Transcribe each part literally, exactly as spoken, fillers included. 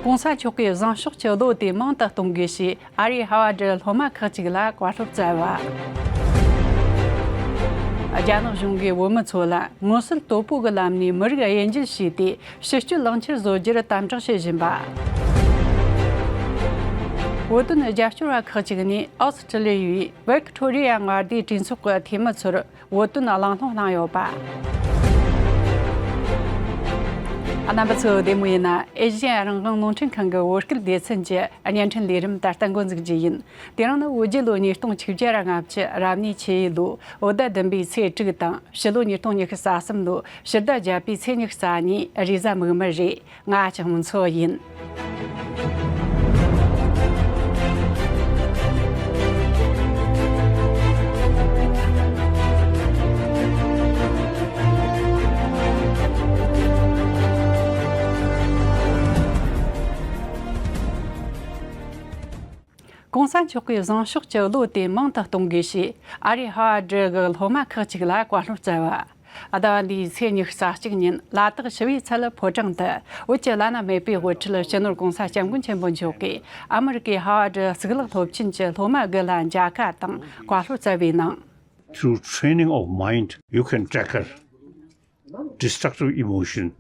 ༸གོང་ས་མཆོག་གིས་བཟང་ཕྱོགས་ཀྱི་བློ་དེ་མང་དུ་གཏོང་དགོས་ཞེས་ཨ་རིའི་ཧ་ཝར་ཌི་སློབ་མ་ཁག་ཅིག་ལ་བཀའ་སློབ་སྩལ་བ། རྒྱ་ནག་གཞུང་གིས་བོད་མི་ཚོ་ལ་མངོན་གསལ་དོད་པོ་གི་ལམ་ནས་མི་རིགས་དབྱེ་འབྱེད་བྱས་ཏེ་ཕྱི་སྐྱོད་ལག་འཁྱེར་བཟོ་རྒྱུར་དམ་དྲག་བྱེད་བཞིན་པ། བོད་དོན་རྒྱབ་སྐྱོར་བ་ཁག་ཅིག་ནས་ཨོ་སི་ཁྲི་ལི་ཡའི་ཝིག་ཐོ་རི་ཡ་མངའ་སྡེའི་གྲོས་ཚོགས་ཀྱི་འཐུས་མི་ཚོར་བོད་དོན་གླེང་སློང་གནང་ཡོད་པ། རྣམ་པ་ཚོ་བདེ་མོ་ཡིན་ན། ཨེ་ཤེ་ཡ་རང་དབང་རླུང་འཕྲིན་ཁང་གི་བོད་སྐད་སྡེ་ཚན་གྱི་བརྙན་འཕྲིན་ལས་རིམ་ད་ལྟ་འགོ་འཛུགས་རྒྱུ་ཡིན། དེ་རིང་ནི་བོད་རྒྱལ་ལོ་ཉིས་སྟོང་ཆིག་བརྒྱ་ལྔ་བཅུ་རབ་གནས་ཆེ་བའི་ལོ་བོད་ཟླ་བདུན་པའི་ཚེས་དྲུག་དང་ཕྱི་ལོ་ཉིས་སྟོང་ཉི་ཤུ་རྩ་གསུམ་ལོ་ཕྱི་ཟླ་བརྒྱད་པའི་ཚེས་ཉི་ཤུ་རྩ་གཉིས་རེས་གཟའ་མིག་དམར་རེད། ང་ལྕགས་མོ་མཚོ་ཡིན། ༸གོང་ས་མཆོག་གིས་བཟང་ཕྱོགས་ཀྱི་བློ་དེ་མང་དུ་གཏོང་དགོས་ཞེས་ཨ་རིའི་ཧ་ཝར་ཌི་གི་སློབ་མ་ཁག་ཅིག་ལ་བཀའ་སློབ་སྩལ་བ། ཟླ་བ་འདིའི་ཚེས་ཉི་ཤུ་རྩ་གཅིག་ཉིན་ལ་དྭགས་ཞི་བའི་ཚལ་ཕོ་བྲང་དུ་བོད་ཀྱི་བླ་ན་མེད་པའི་དབུ་ཁྲིད་སྤྱི་ནོར་༸གོང་ས་༸སྐྱབས་མགོན་ཆེན་པོ་མཆོག་གིས་ཨ་མི་རི་ཀའི་ཧ་ཝར་ཌི་གཙུག་ལག་སློབ་ཆེན་གྱི་སློབ་མ་དགུ་ལ་མཇལ་ཁ་དང་བཀའ་སློབ་སྩལ་བའི་ནང་། Through training of mind, you can tackle destructive emotion.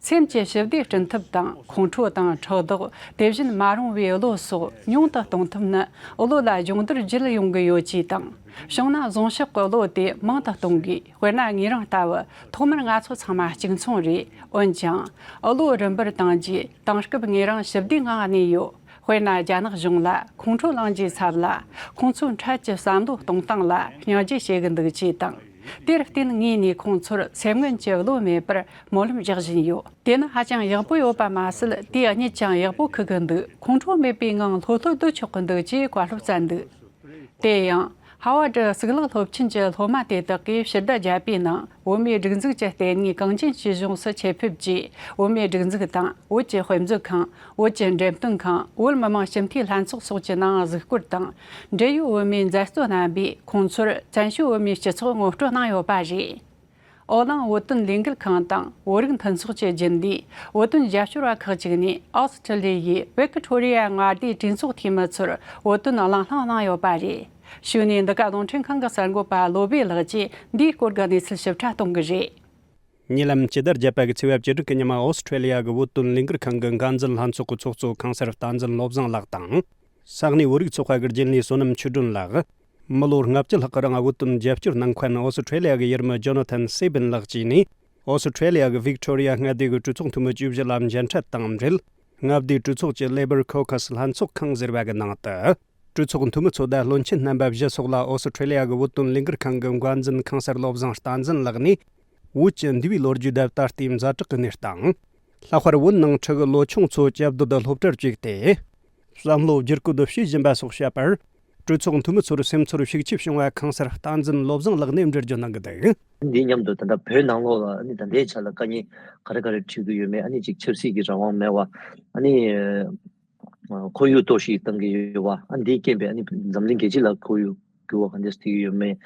སེམས་ཀྱི་ཞི་བདེ་སྐྲུན་ཐབས་དང་ཁོང་ཁྲོ་དང་ཕྲག་དོག་དེ་བཞིན་མ་རུང་བའི་བློ་སོགས་ཉུང་དུ་གཏོང་ཐུབ་ན་བློ་ལ་སྦྱོང་བརྡར་བརྒྱུད་ཡོང་གི་ཡོད་ཅེས་དང་། བྱུང་ན་བཟང་ཕྱོགས་ཀྱི་བློ་དེ་མང་དུ་གཏོང་དགོས། དཔེར་ན་ངེད་རང་ལྟ་བུ་ཐོག་མར་ང་ཚོ་ཚང་མ་གཅིག་མཚུངས་རེད། འོན་ཀྱང་བློ་རིམ་པར་བཏང་རྗེས་དེང་སྐབས་ངེད་རང་ཞི་བདེའི་ངང་གནས་ཡོད། དཔེར་ན་རྒྱ་ནག་གཞུང་ལ་ཁོང་ཁྲོ་ལངས་རྗེས་ཚབ་ལ་ཁོང་ཚོའི་འཕྲལ་གྱི་བསམ་བློ་གཏོང་སྟངས་ལ་སྙིང་རྗེ་བྱེད་གི་འདུག་ཅེས་དང་། དེར་བརྟེན་ངས་ནས་ཁོང་ཚོར་སེམས་ངན་གྱི་བློ་མེད་པར་སྨོན་ལམ་རྒྱག་བཞིན་ཡོད། དེ་ནི་ཧ་ཅང་ཡག་པོ་ཡོད་པ་མ་ཟད། དེའི་གཉིད་ཀྱང་ཡག་པོ་ཁུག་གི་འདུག་ཁོང་ཁྲོ་མེད་པའི་ངང་ལྷོད་ལྷོད་སྡོད་ཆོག་གི་འདུག་ཅེས་བཀའ་སློབ་སྩལ་འདུག་དེ་ཡང་། ཧ་ཝར་ཌི་གཙུག་ལག་སློབ་ཆེན་གྱི་སློབ་མ་དེ་དག་གིས་ཕྱི་ཟླ་བརྒྱད་པའི་ནང་བོད་མིའི་སྒྲིག་འཛུགས་ཀྱི་ལྟེ་གནས་གངས་ཅན་སྐྱིད་གཤོངས་སུ་ཆེད་ཕེབས་ཀྱིས་བོད་མིའི་སྒྲིག་འཛུགས་དང་བོད་ཀྱི་དཔེ་མཛོད་ཁང་། བོད་ཀྱི་འགྲེམས་སྟོན་ཁང་། བོད་མི་མང་སྤྱི་འཐུས་ལྷན་ཚོགས་སོགས་ཀྱི་ནང་གཟིགས་སྐོར་དང་། འབྲེལ་ཡོད་བོད་མིའི་མཛད་གཙོ་རྣམ་པས་ཁོང་ཚོར་བཙན་བྱོལ་བོད་མིའི་སྤྱི་ཚོགས་ངོ་སྤྲོད་གནང་ཡོད་པ་རེད། ཨོ་གླིང་བོད་དོན་ལས་འགུལ་ཁང་དང་བོད་རིགས་མཐུན་ཚོགས་ཀྱི་རྒྱུན་ལས། བོད་དོན་རྒྱབ་སྐྱོར་བ་ཁག་ཅིག་ནས་ཨོ་སི་ཁྲི་ལི་ཡའི་ཝིག་ཐོ་རི་ཡ་མངའ་སྡེའི་གྲོས་ཚོགས་འཐུས་མི་ཚོར་བོད་དོན་གླེང་སློང་གནང་ཡོད་པ་རེད། གཞུག་ནས་འདི་ག་རླུང་འཕྲིན་ཁང་གི་གསར་འགོད་པ་བློ་བྷེ་ལགས་ཀྱིས་འདིའི་སྐོར་གྱི་གནས་ཚུལ་ཞིབ་ཕྲ་གཏོང་གི་རེད། ཉེ་ལམ་སྤྱི་ཟླ་བརྒྱད་པ་གི་ཚེས་པ་བཅུ་དྲུག་གི་ཉིན་མ་ཨོ་སི་ཁྲེ་ལི་ཡ་གི་བོད་དོན་ལས་འགུལ་ཁང་གི་འགན་འཛིན་ལྷན་ཚོགས་ཀྱི་ཚོགས་གཙོ་ཁང་གསར་བསྟན་འཛིན་བློ་བཟང་ལགས་དང་། ས་གནས་བོད་རིགས་ཚོགས་པ་གི་རྒྱུན་ལས་བསོད་ནམས་ཆོས་སྒྲོན་ལགས། མི་ལོ་ལྔ་བཅུ་ལྷག་གི་རིང་བོད་དོན་རྒྱབ་སྐྱོར་གནང་མཁན་ཨོ་སི་ཁྲེ་ལི་ཡ་གི་ཡུལ་མི་ཇོ་ན་ཐན་སེ་བིན་ལགས་བཅས་ནས། ཨོ་སི་ཁྲེ་ལི་ཡ་གི་ཝིག་ཐོ་རི་ཡ་མངའ་སྡེ་གི་གྲོས་ཚོགས་འཐུས་མི་བཅུ་བཞི་ལ་མཇལ་འཕྲད་དང་འབྲེལ། མངའ་སྡེའི་གྲོས་ཚོགས་ཀྱི་Labour Caucus་ལྷན་ཚོགས་ཁང་ཟེར་བ་གི་ནང་དུ། གྲོས་ཚོགས་འཐུས་མི་ཚོ་དང་བློན་ཆེན་རྣམ་པ་བཞི་སོགས་ལ་ཨོ་སི་ཁྲེ་ལི་ཡ་གི་བོད་དོན་ལས་འགུལ་ཁང་གི་འགན་འཛིན་ཁང་གསར་བློ་བཟང་བསྟན་འཛིན་ལགས་ནས། བོད་ཀྱི་འདས་པའི་ལོ་རྒྱུས་དང་ད་ལྟའི་ཛ་དྲག་གི་གནས་སྟངས། ལྷག་པར་བོད་ནང་ཁྲི་གི་ལོ་ཆུང་ཚོ་བཅའ་སྡོད་དང་སློབ་གྲྭར་བཅུག་སྟེ། བསམ་བློ་བསྒྱུར་བཀོད་བྱེད་བཞིན་པ་སོགས་བཤད་པར། གྲོས་ཚོགས་འཐུས་མི་ཚོར་སེམས་ཚོར་ཤུགས་ཆེ་བྱུང་བ་ཁང་གསར་བསྟན་འཛིན་བློ་བཟང་ལགས་ནས་འགྲེལ་བརྗོད་གནང་གི་འདུག་འདི་མཉམ་དུ་ད་ལྟ་བོད་ནང་ལོགས་ལ་ཨ་ནི་ད་ལྟའི་ཆ་ལ་དཀའ་ངལ་ག་རེ་ག་རེ་འཕྲད་ཀྱི་ཡོད་མེད། ཨ་ནི་ཅིག་ཆབ་སྲིད་ཀྱི་རང་དབང་མེད་པ། ཨ་ནི་ཁོར་ཡུག་གཏོར་བཤིག་བཏང་གི་ཡོད་པ། ཨ་ནི་འདིའི་རྐྱེན་པས་ཨ་ནི་འཛམ་གླིང་རྒྱལ་སྤྱི་ལ་ཁོར་ཡུག་འགྱུར་བ་ག་འདྲས་ཐེབས་ཀྱི་ཡོད་མེད།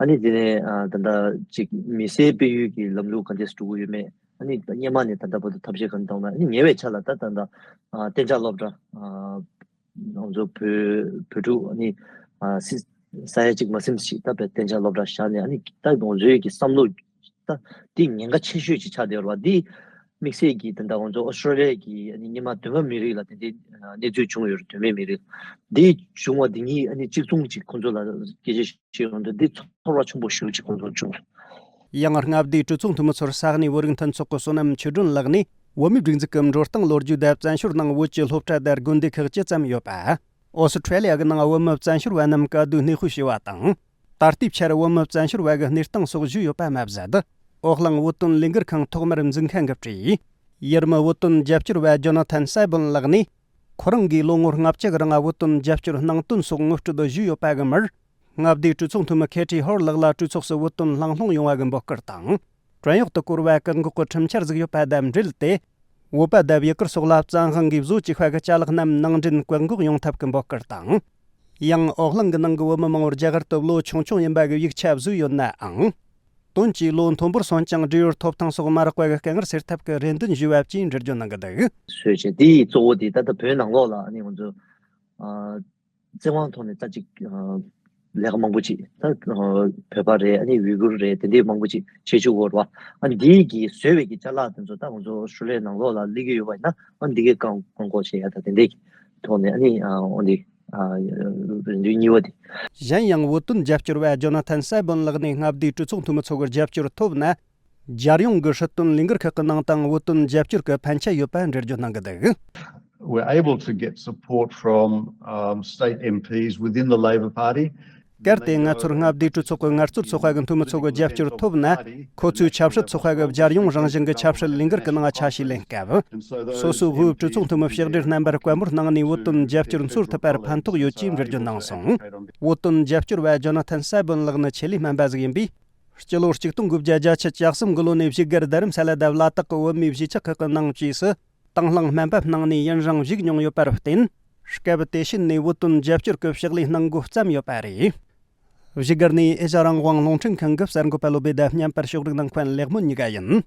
ཨ་ནི་དེ་ནས་ཨ་ད་ལྟ་ཅིག་མི་སེར་སྤེལ་ཡུལ་གྱི་ལམ་ལུགས་ག་འདྲས་འགྲོ་གི་ཡོད་མེད། ཨ་ནི་སྔོན་མ་ནས་ད་ལྟ་བར་དུ་ཐབས་ཤེས་ག་འདྲ་བཏང་ན། ཨ་ནི་ཉེ་བའི་ཆར་ལ་ད་ད་ལྟ་ཨ་གཏན་འཇགས་སློབ་གྲྭ་ཨ་ང་ཚོ་བོད་བོད་ཕྲུག་ཨ་ནི་ཨ་སི་ས་ཡ་གཅིག་མ་ཟིན་ཞིག་ད་བོད་གཏན་འཇགས་སློབ་གྲྭ་བཞག་ནས། ཨ་ནི་ད་ང་ཚོའི་གི་བསམ་བློ་ད་འདི་ཉེན་ཁ་ཆེ་ཤོས་ཅིག་ཆགས་བསྡད་ཡོད་རེད་བ། འདི་དམིགས་བསལ་གྱིས་ད་ལྟ་ང་ཚོ་ཨོ་སི་ཁྲུ་ལི་ཡ་གི་ཨ་ནི་སྔོན་མ་གདོད་མ་མི་རིགས་ལ་དེ་འདྲའི་གནས་ཚུལ་བྱུང་ཡོད་རེད། གདོད་མའི་མི་རིགས་འདི་བྱུང་བ་འདི་གཉིས་ཨ་ནི་གཅིག་མཚུངས་ཅིག་ཁོང་ཚོ་ལ་སྐད་ཆ་བཤད་ཡོང་དུས་འདི་ཚོར་བ་ཆེན་པོ་ཞེ་པོ་ཅིག་ཁོང་ཚོར་བྱུང་། ཡང་མངའ་སྡེའི་གྲོས་ཚོགས་འཐུས་མི་ཚོར་ས་གནས་བོད་རིགས་མཐུན་ཚོགས་ཀྱི་བསོད་ནམས་ཆོས་སྒྲོན་ལགས་ནས་བོད་མིའི་སྒྲིག་འཛུགས་ཀྱི་འགྲོ་སྟངས་ལོ་རྒྱུས་དང་བཙན་བྱོལ་ནང་བོད་ཀྱི་སློབ་གྲྭ་དང་དགོན་སྡེ་ཁག་ཅི་ཙམ་ཡོད་པ། ཨོ་སི་ཁྲེ་ལི་ཡ་གི་ནང་བོད་མི་བཙན་བྱོལ་བ་རྣམས་ག་དུས་གནས་སྤོས་བྱས་པ་དང་། ད་ལྟའི་ཆར་བོད་མི་བཙན་བྱོལ་བ་གི་གནས་སྟངས་སོགས་ཞུས་ཡོད་པ་མ་ཟད། ཨོ་གླིང་བོད་དོན་ལས་འགུལ་ཁང་ཐོག་མར་འཛུགས་མཁན་གྱིས་བྲིས། ཡུལ་མི་བོད་དོན་རྒྱབ་སྐྱོར་བ་ཇོ་ན་ཐན་སའེ་བོན་ལགས་ནས། ཁོ་རང་གིས་ལོ་ངོ་ལྔ་བཅུ་གི་རིང་བོད་དོན་རྒྱབ་སྐྱོར་གནང་དོན་སོགས་ངོ་སྤྲོད་ཞུས་ཡོད་པ་གི་མར། མངའ་སྡེའི་གྲོས་ཚོགས་འཐུས་མི་ཁེ་ཐི་ཧོར་ལགས་ལ་གྲོས་ཚོགས་སུ་བོད་དོན་གླེང་སློང་ཡོང་བ་གི་འབོད་སྐུལ་དང་། བྲན་གཡོག་ཏུ་བཀོལ་བའི་བཀག་འགོག་གི་ཁྲིམས་འཆར་ཟིག་ཡོད་པ་དང་འབྲེལ་ཏེ། བོད་པ་དང་ཡུ་གུར་སོགས་ལ་བཙན་དབང་གིས་བཟོ་བཅུག་པ་གི་ཅ་ལག་རྣམས་ནང་འདྲེན་བཀག་འགོག་ཡོང་ཐབས་ཀྱི་འབོད་སྐུལ་དང་། ཡང་ཨོ་གླིང་གི་ནང་གི་བོད་མི་མང་བོར་རྒྱ་གར་དུ་བློ་ཆུང་ཆུང་ཡིན་པ་གི་ཡིག་ཆ་བཟོས་ཡོད་ནའང་། དོན་གྱིས་ལོ་མཐོན་པོར་སོན་ཀྱང་འབྲས་ཡོད་ཐོབ་ཐང་སོགས་མ་རག་པ་གི་དཀའ་ངལ་སེལ་ཐབས་ཀྱི་རེ་འདུན་ཞུས་པ་བཅས་འགྲེལ་བརྗོད་གནང་གི་འདུག། སོས་བྱས་དེའི་གཙོ་བོ་དེ་ད་ལྟ་བོད་ནང་ལོགས་ལ་ཨ་ནི་ང་ཚོ་ཨ་བཙན་དབང་ཐོག་ནས་ད་ཅིག་ཨ་ལས་ཀ་མང་པོ་ཅིག་ད་ཨ་བོད་པ་རེད། ཨ་ནི་ཝི་གུར་རེད། དེ་འདྲའི་མང་པོ་ཅིག་བྱེད་བཅུག་གི་ཡོད་རེད་བ། ཨ་འདིའི་གི་བཟོས་པའི་གི་ཅ་ལག་དེ་ཚོ་ད་ང་ཚོ་ཨོ་སི་ཀྲོ་ལི་ཡ་ནང་ལོགས་ལ་སླེབས་ཀྱི་ཡོད་པ་ཡིན་ན་ཨ་འདི་གི་བཀག་བཀག་འགོག་བྱེད་ཡ་ད་དེ་འདྲའི་གི་ཐོག་ནས་ཨ་ནི་ཨ་འོ་འདི་ཨ་རེ་འདུན་གཉིས་པ་དེ། གཞན་ཡང་བོད་དོན་རྒྱབ་སྐྱོར་བ་ཇོ་ན་ཐན་སའེ་བོན་ལགས་ནས་མངའ་སྡེའི་གྲོས་ཚོགས་འཐུས་མི་ཚོ་གི་རྒྱབ་སྐྱོར་ཐོབ་ན། རྒྱལ་ཡོངས་ཀྱི་སྲིད་དོན་ལས་འགུལ་ཁག་གི་ནང་དང་བོད་དོན་རྒྱབ་སྐྱོར་གྱི་ཕན་ཆད་ཡོད་པ་འགྲེལ་བརྗོད་གནང་གི་འདུག། We're able to get support from um, state M Ps within the Labor Party. གལ་ཏེ་ང་ཚོར་མངའ་སྡེའི་གྲོས་ཚོགས་ཀྱི་ངལ་རྩོལ་ཚོགས་པ་གི་འཐུས་མི་ཚོ་གི་རྒྱབ་སྐྱོར་ཐོབ་ན། ཁོ་ཚོའི་ཆབ་སྲིད་ཚོགས་པ་གི་རྒྱལ་ཡོངས་རང་བཞིན་གྱི་ཆབ་སྲིད་ལས་འགུལ་གྱི་ནང་ཆ་ཤས་ལེན་སྐབས། སོ་སོའི་དབུས་གྲོས་ཚོགས་འཐུས་མི་ཕྱག་སྦྲེལ་རྣམ་པར་བཀའ་མོལ་གནང་ནས་བོད་དོན་རྒྱབ་སྐྱོར་འཚོལ་ཐུབ་པར་ཕན་ཐོགས་ཡོད་ཅེས་འགྲེལ་བརྗོད་གནང་སོང་། བོད་དོན་རྒྱབ་སྐྱོར་བ་ཇོ་ན་ཐན་སའེ་བོན་ལགས་ནི་ཆེད་ལས་སྨན་པ་ཟིག་ཡིན་པས། སྤྱི་ལོ་གཅིག་སྟོང་དགུ་བརྒྱ་བརྒྱད་ཅུ་གྱ་གསུམ་གི་ལོ་ནས་བཞུགས་སྒར་རྡ་རམ་ས་ལ་དང་ལ་དྭགས་ཀྱི་བོད་མིའི་གཞིས་ཆགས་ཁག་གི་ནང་བཅས་སུ་དང་བླངས་སྨན་པ་གནང་ནས་ཡུན་རིང་བཞུགས་མྱོང་ཡོད་པར་བརྟེན། སྐབས་དེ་ཤུལ་ནས་བོད་དོན་རྒྱབ་སྐྱོར་གྱི་ཕྱག་ལས་གནང་འགོ་བརྩམས་ཡོད་པ་རེད། བཞུགས་སྒར་ནས་ཨེ་ཤ་རང་དབང་རླུང་འཕྲིན་ཁང་གི་གསར་འགོད་པ་བློ་བྷེ་དང་བརྙན་པར་ཕྱོགས་སྒྲིག་གནང་མཁན་ལེགས་སྨོན་གཉིས་ཀ་ཡིན།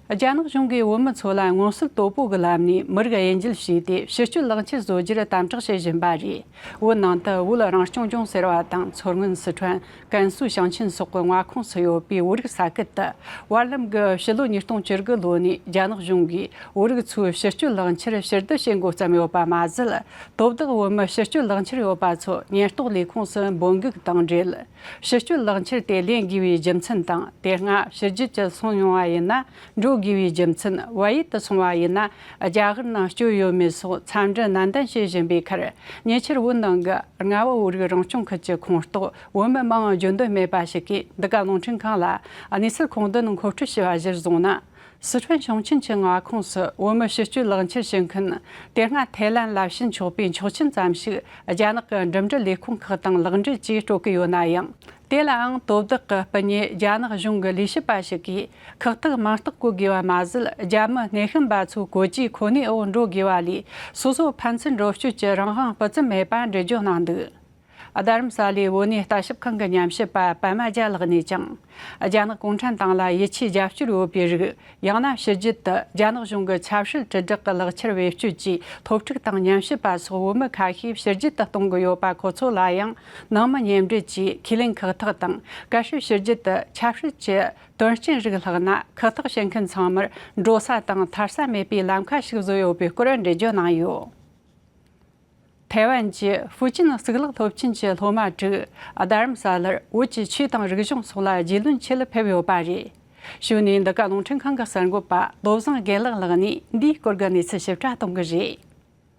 རྒྱ་ནག་གཞུང་གིས་བོད་མི་ཚོ་ལ་མངོན་གསལ་དོད་པོ་གི་ལམ་ནས་མི་རིགས་དབྱེ་འབྱེད་བྱས་ཏེ་ཕྱི་སྐྱོད་ལག་འཁྱེར་བཟོ་རྒྱུར་དམ་དྲག་བྱེད་བཞིན་པ་རེད། བོད་ནང་དུ་བོད་རང་སྐྱོང་ལྗོངས་ཟེར་བ་དང་མཚོ་སྔོན། སི་ཁྲོན། ཀན་སུའུ་ཞིང་ཆེན་སོགས་ཀྱི་མངའ་ཁོངས་སུ་ཡོད་པའི་བོད་རིགས་ས་ཁུལ་དུ། བར་ལམ་གྱི་ཕྱི་ལོ་ཉིས་སྟོང་བཅུ་དགུ་ལོ་ནས་རྒྱ་ནག་གཞུང་གིས་བོད་རིགས་ཚོའི་ཕྱི་སྐྱོད་ལག་འཁྱེར་ཕྱིར་བསྡུ་བྱེད་འགོ་བརྩམས་ཡོད་པ་མ་ཟད། དོ་བདག་བོད་མི་ཕྱི་སྐྱོད་ལག་འཁྱེར་ཡོད་པ་ཚོ་ཉེན་རྟོག་ལས་ཁུངས་སུ་འབོད་འགུག་དང་འབྲེལ། ཕྱི་སྐྱོད་ལག་འཁྱེར་དེ་ལེན་དགོས་པའི་རྒྱུ་མཚན་དང་། དེ་སྔ་ཕྱི་རྒྱལ་དུ་སོང་མྱོང་བ་ཡིན་ན་འགྲོ་དགོས་པའི་རྒྱུ་མཚན། བལ་ཡུལ་དུ་སོང་བ་ཡིན་ན་རྒྱ་གར་ནང་སྐྱོད་ཡོད་མེད་སོགས་འཚམས་འདྲི་ནན་ཏན་བྱེད་བཞིན་པའི་ཁར། ཉེ་ཆར་བོད་ནང་གི་རྔ་བ་བོད་རིགས་རང་སྐྱོང་ཁུལ་གྱི་ཁོངས་གཏོགས་བོད་མི་མིང་བརྗོད་འདོད་མེད་པ་ཞིག་གིས་འདི་ག་རླུང་འཕྲིན་ཁང་ལ་གནས་ཚུལ་ཁུངས་འདོན་མཁོ་སྤྲོད་བྱས་པ་གཞིར་བཟུང་ན། སི་ཁྲོན་ཞིང་ཆེན་གྱི་མངའ་ཁོངས་སུ་བོད་མི་ཕྱི་སྐྱོད་ལག་འཁྱེར་བྱེད་མཁན། དེ་སྔ་ཐའི་ལན་ལ་ཕྱིན་ཆོག་པའི་ཆོག་མཆན་ཙམ་ཞིག་རྒྱ་ནག་གི་འགྲིམ་འགྲུལ་ལས་ཁུངས་ཁག་དང་ལག་འབྲེལ་གྱིས་སྤྲོད་ཀྱི་ཡོད་ན་ཡང་། དེ་ལའང་དོ་བདག་གི་སྤུན་ཉེ་རྒྱ་ནག་གཞུང་གི་ལས་བྱེད་པ་ཞིག་གིས་ཁག་ཐེག་མིང་རྟགས་བཀོད་དགོས་པ་མ་ཟད། རྒྱ་མི་སྣེ་ཤན་པ་ཚོའི་བཀོད་ཇུས་ཁོ་ནའི་འོག་འགྲོ་དགོས་པ་ལས། སོ་སོ་ཕན་ཚུན་འགྲོ་སྐྱོད་ཀྱི་རང་དབང་སྤུ་ཙམ་མེད་པ་འགྲེལ་བརྗོད་གནང་འདུག། རྡ་རམ་ས་ལའི་བོད་གནས་ལྟ་ཞིབ་ཁང་གི་ཉམས་ཞིབ་པ་པད་མ་རྒྱལ་ལགས་ནས་ཀྱང་། རྒྱ་ནག་གུང་ཁྲན་ཏང་ལ་ཡིད་ཆེས་རྒྱབ་སྐྱོར་ཡོད་པའི་རིགས། ཡང་ན་ཕྱི་རྒྱལ་དུ་རྒྱ་ནག་གཞུང་གི་ཆབ་སྲིད་དྲིལ་བསྒྲགས་ཀྱི་ལག་ཁྱེར་བེད་སྤྱོད་ཀྱིས་སློབ་ཕྲུག་དང་ཉམས་ཞིབ་པ་སོགས་བོད་མི་ཁ་ཤས་ཕྱི་རྒྱལ་དུ་གཏོང་གི་ཡོད་པ་ཁོ་ཚོ་ལ་ཡང་ནང་མི་མཉམ་འབྲེལ་གྱིས་ཁས་ལེན་ཁག་ཐེག་དང་། གལ་སྲིད་ཕྱི་རྒྱལ་དུ་ཆབ་སྲིད་ཀྱི་དོན་རྐྱེན་རིགས་ལྷགས་ན། ཁག་ཐེག་བྱེད་མཁན་ཚང་མར་འགྲོ་ས་དང་ཐར་ས་མེད་པའི་ལམ་ཁ་ཞིག་བཟོས་ཡོད་པའི་སྐོར་འགྲེལ་བརྗོད་གནང་ཡོད། ཐའེ་ཝན་གྱི་ཧྥུ་ཅན་གཙུག་ལག་སློབ་ཆེན་གྱི་སློབ་མ་དྲུག་རྡ་རམ་ས་ལར་བོད་ཀྱི་ཆོས་དང་རིག་གཞུང་སོགས་ལ་རྒྱུས་ལོན་ཆེད་ཕེབས་ཡོད་པ་རེད། གཞུག་ནས་འདི་ག་རླུང་འཕྲིན་ཁང་གི་གསར་འགོད་པ་བློ་བཟང་རྒན་ལགས་ལགས་ནས་འདིའི་སྐོར་གྱི་གནས་ཚུལ་ཞིབ་ཕྲ་གཏོང་གི་རེད།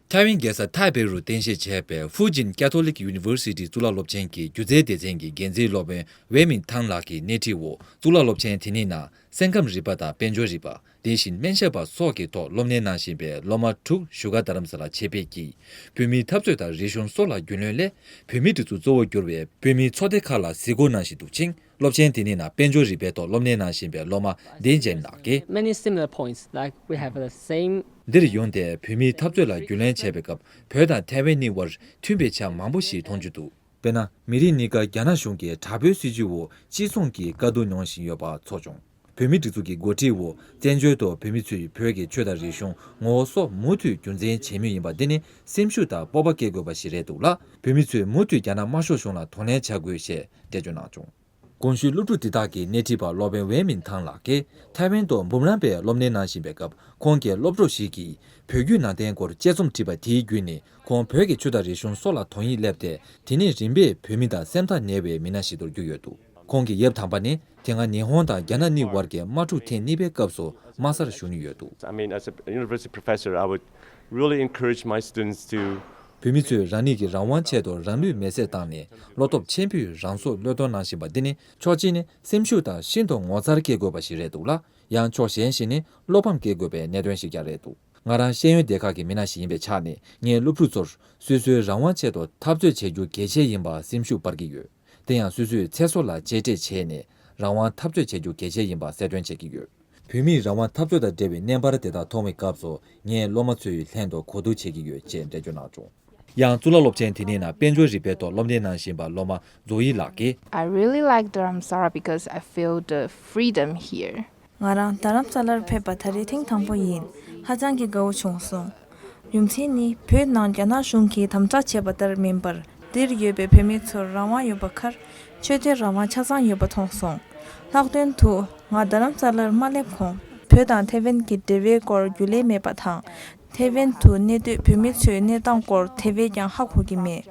ཐའེ་ཝན་རྒྱལ་ས་ཐའེ་པེ་རུ་རྟེན་གཞི་བྱས་པའི་ཧྥུ་ཅིན་ཀ་ཐོ་ལིག་ཡུ་ནི་ཝར་སི་ཊི་གཙུག་ལག་སློབ་ཆེན་གྱི་སྒྱུ་རྩལ་སྡེ་ཚན་གྱི་འགན་འཛིན་སློབ་དཔོན་ཝེ་མིན་ཐང་ལགས་ཀྱིས་སྣེ་ཁྲིད་འོག་གཙུག་ལག་སློབ་ཆེན་དེ་གཉིས་ནང་སེམས་ཁམས་རིག་པ་དང་དཔལ་འབྱོར་རིག་པ། དེ་བཞིན་སྨན་ཞབས་པ་སོགས་ཀྱི་ཐོག་སློབ་གཉེར་གནང་བཞིན་པའི་སློབ་མ་དྲུག་བཞུགས་སྒར་རྡ་རམ་ས་ལ་ཆེད་ཕེབས་ཀྱིས། བོད་མིའི་འཐབ་རྩོད་དང་རིག་གཞུང་སོགས་ལ་རྒྱུས་ལོན་སླད། བོད་མིའི་སྒྲིག་འཛུགས་གཙོ་བོར་གྱུར་བའི་བོད་མིའི་ཚོགས་སྡེ་ཁག་ལ་གཟིགས་སྐོར་གནང་བཞིན་འདུག་ཅིང་། སློབ་ཆེན་དེ་གཉིས་ནང་དཔལ་འབྱོར་རིག་པའི་ཐོག་སློབ་གཉེར་གནང་བཞིན་པའི་སློབ་མ་ལྡན་ཅན་ལགས་ཀྱིས། Many similar points, like we have the same འདིར་ཡོང་སྟེ་བོད་མིའི་འཐབ་རྩོད་ལ་རྒྱུས་ལོན་བྱས་པའི་སྐབས། བོད་དང་ཐའེ་ཝན་གཉིས་དབར་མཐུན་པའི་ཆ་མང་པོ་ཞིག་མཐོང་རྒྱུ་འདུག། དཔེར་ན། མི་རིགས་གཉིས་ཀ་རྒྱ་ནག་གཞུང་གི་དྲག་པོའི་སྲིད་བྱུས་འོག་གཅིག་མཚུངས་ཀྱིས་དཀའ་སྡུག་མྱོང་བཞིན་ཡོད་པ་ཚོར་བྱུང་། བོད་མིའི་སྒྲིག་འཛུགས་ཀྱི་འགོ་ཁྲིད་འོག་བཙན་བྱོལ་དུ་བོད་མི་ཚོས་བོད་ཀྱི་ཆོས་དང་རིག་གཞུང་ངོ་བོ་སོགས་མུ་མཐུད་རྒྱུན་འཛིན་བྱེད་མུས་ཡིན་པ་འདི་ནི་སེམས་ཤུགས་དང་སྤོབས་པ་སྐྱེ་དགོས་པ་ཞིག་རེད་འདུག་ལ། བོད་མི་ཚོས་མུ་མཐུད་རྒྱ་ནག་དམར་ཤོག་གཞུང་ལ་གདོང་ལེན་བྱ་དགོས་ཞེས་འགྲེལ་བརྗོད་གནང་བྱུང་། གོང་ཞུས་སློབ་ཕྲུག་འདི་དག་གི་སྣེ་ཁྲིད་པ་སློབ་དཔོན་ཝེ་མིན་ཐང་ལགས་ཀྱིས་ཐའེ་ཝན་དུ་འབུམ་རམས་པའི་སློབ་གཉེར་གནང་བཞིན་པའི་སྐབས། ཁོང་གི་སློབ་གྲོགས་ཤིག་གིས་བོད་བརྒྱུད་ནང་བསྟན་སྐོར་དཔྱད་རྩོམ་བྲིས་པ་དེའི་བརྒྱུད་ནས། ཁོང་བོད་ཀྱི་ཆོས་དང་རིག་གཞུང་སོགས་ལ་དོན་ཡིད་སླེབས་ཏེ། དེ་ནས་རིམ་པས་བོད་མི་དང་སེམས་ཐག་ཉེ་བའི་མི་སྣ་ཞིག་ཏུ་གྱུར་ཡོད་འདུག། ཁོང་གི་ཡབ་དམ་པ་ནི་དེ་སྔ་ཉི་ཧོང་དང་རྒྱ་ནག་གཉིས་དབར་གྱི་དམག་འཁྲུག་ཐེངས་གཉིས་པའི་སྐབས་སུ་དམག་སར་བཞུགས་མྱོང་ཡོད་འདུག། I mean, as a university professor, I would really encourage my students to བོད་མི་ཚོས་རང་ཉིད་ཀྱི་རང་དབང་ཆེད་དུ་རང་ལུས་མེར་སྲེག་བཏང་ནས། བློ་སྟོབས་ཆེན་པོས་རང་སྲོག་བློས་གཏོང་གནང་བཞིན་པ་འདི་ནི། ཕྱོགས་གཅིག་ནས་སེམས་ཤུགས་དང་ཤིན་ཏུ་ངོ་མཚར་སྐྱེ་དགོས་པ་ཞིག་རེད་འདུག་ལ། ཡང་ཕྱོགས་གཞན་ཞིག་ནི་བློ་ཕམ་སྐྱེ་དགོས་པའི་གནད་དོན་ཞིག་ཀྱང་རེད་འདུག། ང་རང་ཤེས་ཡོན་སྡེ་ཁག་གི་མི་སྣ་ཞིག་ཡིན་པའི་ཆ་ནས། ངས་སློབ་ཕྲུག་ཚོར་སོ་སོའི་རང་དབང་ཆེད་དུ་འཐབ་རྩོད་བྱེད་རྒྱུ་གལ་ཆེ་ཡིན་པར་སེམས་ཤུགས་སྤར་གྱི་ཡོད། དེ་ཡང་སོ་སོའི་ཚེ་སྲོག་ལ་གཅེས་སྤྲས་བྱས་ནས། རང་དབང་འཐབ་རྩོད་བྱེད་རྒྱུ་གལ་ཆེ་ཡིན་པ་གསལ་སྟོན་བྱེད་ཀྱི་ཡོད། བོད་མིའི་རང་དབང་འཐབ་རྩོད་དང་འབྲེལ་བའི་བརྙན་པར་དེ་དག་མཐོང་བའི་སྐབས་སུ། ངས་སློབ་མ་ཚོའི་ལྷན་དུ་གོ་བསྡུར་བྱེད་ཀྱི་ཡོད་ཅེས་འགྲེལ་བརྗོད་གནང་བྱུང་། ཡང་གཙུག་ལག་སློབ་ཆེན་དེ་གཉིས་ནང་དཔལ་འབྱོར་རིག་པའི་ཐོག་སློབ་གཉེར་གནང་བཞིན་པ་སློབ་མ་མཛོ་ཡི་ལགས་ཀྱིས། I really like Dharamsala because I feel the freedom here. ང་རང་རྡ་རམ་ས་ལར་ཕེབས་པ་ད་རེས་ཐེངས་དང་པོ་ཡིན། ཧ་ཅང་གི་དགའ་བོ་བྱུང་སོང་། རྒྱུ་མཚན་ནི་བོད་ནང་རྒྱ་ནག་གཞུང་གིས་དམ་དྲག་བྱས་པ་ལྟར་མིན་པར། འདིར་ཡོད་པའི་བོད་མི་ཚོར་རང་དབང་ཡོད་པ་ཁར། ཆོས་དད་རང་དབང་ཆ་ཚང་ཡོད་པ་མཐོང་སོང་། ལྷག་དོན་དུ། ང་རྡ་རམ་ས་ལར་མ་སླེབས་གོང་། བོད་དང་ཐེ་ཝན་གྱི་འབྲེལ་བའི་སྐོར་རྒྱུས་ལོན་མེད་པ་དང་། ཐེ་ཝན་དུ་གནས་སྡོད་བོད་མི་ཚོའི་གནས་སྟངས་སྐོར་དེ་བས་ཀྱང་ཧ་གོ་གི་མེད།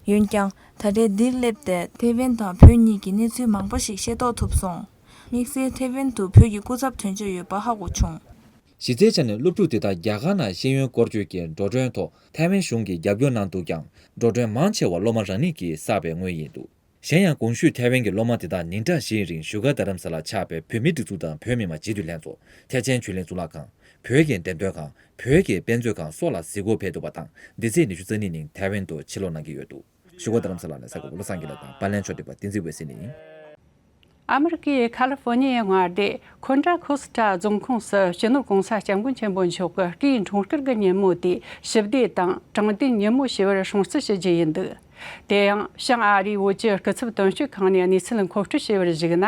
འོན་ཀྱང་། ད་རེས་འདིར་སླེབས་ཏེ་ཐེ་ཝན་དང་བོད་གཉིས་ཀྱི་གནས་ཚུལ་མང་པོ་ཞིག་ཤེས་རྟོགས་ཐུབ་སོང་། དམིགས་བསལ་ཐེ་ཝན་དུ་བོད་ཀྱི་སྐུ་ཚབ་དོན་གཅོད་ཡོད་པ་ཧ་གོ་བྱུང་། གཞི་རྩའི་ཆ་ནས་སློབ་ཕྲུག་དེ་དག་རྒྱ་གར་ནང་ཤེས་ཡོན་སྐོར་སྐྱོད་ཀྱི་འགྲོ་གྲོན་ཐོག་ཐའེ་ཝན་གཞུང་གིས་རྒྱབ་སྐྱོར་གནང་འདུག་ཀྱང་། འགྲོ་གྲོན་མང་ཆེ་བ་སློབ་མ་རང་ཉིད་ཀྱིས་བསགས་པའི་དངུལ་ཡིན་འདུག་གཞན་ཡང་། གོང་ཞུས་ཐའེ་ཝན་གྱི་སློབ་མ་དེ་དག་ཉིན་གྲངས་བཞིའི་རིང་བཞུགས་སྒར་རྡ་རམ་ས་ལར་ཆགས་པའི་བོད་མིའི་སྒྲིག་འཛུགས་དང་བོད་མི་མང་སྤྱི་འཐུས་ལྷན་ཚོགས། ཐེག་ཆེན་ཆོས་གླིང་གཙུག་ལག་ཁང་། བོད་ཀྱི་འགྲེམས་སྟོན་ཁང་། བོད་ཀྱི་དཔེ་མཛོད་ཁང་སོགས་ལ་གཟིགས་སྐོར་ཕེབས་འདུག་པ་དང་། འདི་ཚེས་ཉི་ཤུ་རྩ་གཉིས་ཉིན་ཐའེ་ཝན་དུ་ཕྱིར་ལོག་གནང་གི་ཡོད་འདུག་བཞུགས་སྒར་རྡ་རམ་ས་ལ་ནས་གསར་འགོད་པ་བློ་བཟང་དགེ་ལེགས་དང་། པར་ལེན་ཕྱོགས་སྒྲིག་པ་བསྟན་འཛིན་འོད་ཟེར་ནས་ཡིན། ཨ་མི་རི་ཀའི་ཁ་ལི་ཧྥོ་ནི་ཡའི་མངའ་སྡེ་ཁོན་ཏྲ་ཁོ་སི་ཏྲ་རྫོང་ཁོངས་སུ་སྤྱི་ནོར་༸གོང་ས་༸སྐྱབས་མགོན་ཆེན་པོ་མཆོག་གི་སྐུའི་འཁྲུངས་སྐར་གྱི་ཉིན་མོ་དེ་ཞི་བདེ་དང་དྲང་བདེན་ཉིན་མོ་ཞེས་པར་སྲུང་བརྩི་ཞུ་རྒྱུ་ཡིན་འདུག་དེ་ཡང་བྱང་ཨ་རིའི་བོད་ཀྱི་སྐུ་ཚབ་དོན་གཅོད་ཁང་ནས་གནས་ཚུལ་མཁོ་སྤྲོད་བྱས་པར་གཞིགས་ན།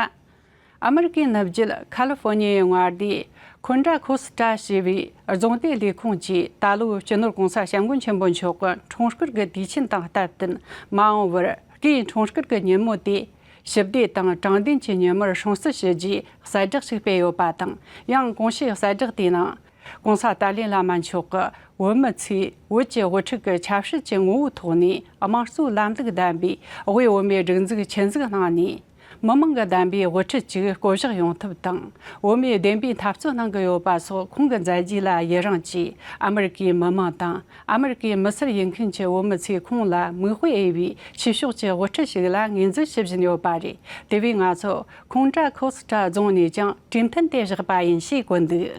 ཨ་མི་རི་ཀའི་ནུབ་རྒྱུད་ཁ་ལི་ཧྥོ་ནི་ཡའི་མངའ་སྡེའི་ཁོན་ཏྲ་ཁོ་སི་ཏྲ་ཞེས་པའི་རྫོང་སྡེ་ལས་ཁུངས་ཀྱིས་ད་ལོའི་སྤྱི་ནོར་༸གོང་ས་༸སྐྱབས་མགོན་ཆེན་པོ་མཆོག་གི་འཁྲུངས་སྐར་གྱི་དུས་ཆེན་དང་སྟབས་བསྟུན་མ་འོངས་པར་སྐུའི་འཁྲུངས་སྐར་གྱི་ཉིན་མོ་དེ་ཞི་བདེ་དང་དྲང་བདེན་གྱི་ཉིན་མོར་སྲུང་བརྩི་ཞུ་རྒྱུའི་གསལ་བསྒྲགས་ཤིག་སྤེལ་ཡོད་པ་དང་། ཡང་གོང་ཞུས་གསལ་བསྒྲགས་དེའི་ནང་། ༸གོང་ས་ཏཱ་ལའི་བླ་མ་མཆོག་གིས་བོད་མི་ཚོས་བོད་ཀྱི་དབུ་ཁྲིད་ཀྱི་ཆབ་སྲིད་ཀྱི་ངོ་བོའི་ཐོག་ནས་དམངས་གཙོའི་ལམ་ལུགས་ལྡན་པའི་དབུས་བོད་མིའི་སྒྲིག་འཛུགས་ཆེད་འཛུགས་གནང་ནས། མི་མང་གི་བདམས་པའི་དབུ་ཁྲིད་ཅིག་བསྐོ་གཞག་ཡོང་ཐབས་དང་། བོད་མིའི་བདེན་པའི་འཐབ་རྩོད་གནང་གི་ཡོད་པ་སོགས་ཁོང་གི་མཛད་རྗེས་ལ་ཡི་རང་བཅས། ཨ་མི་རི་ཀའི་མི་མང་དང་ཨ་མི་རི་ཀའི་མི་སེར་ཡིན་མཁན་གྱི་བོད་མི་ཚོས་ཁོང་ལ་མིག་དཔེ་འོས་པའི་ཆོས་ཕྱོགས་ཀྱི་དབུ་ཁྲིད་ཞིག་ལ་ངོས་འཛིན་ཞུ་བཞིན་ཡོད་པ་རེད། དེ་བས་ང་ཚོ་ཁོང་ཏྲ་ཁོ་སི་ཏྲ་རྫོང་ནས་ཀྱང་གྲོས་མཐུན་དེ་བཞག་པ་ཡིན་ཞེས་བཀོད་འདུག་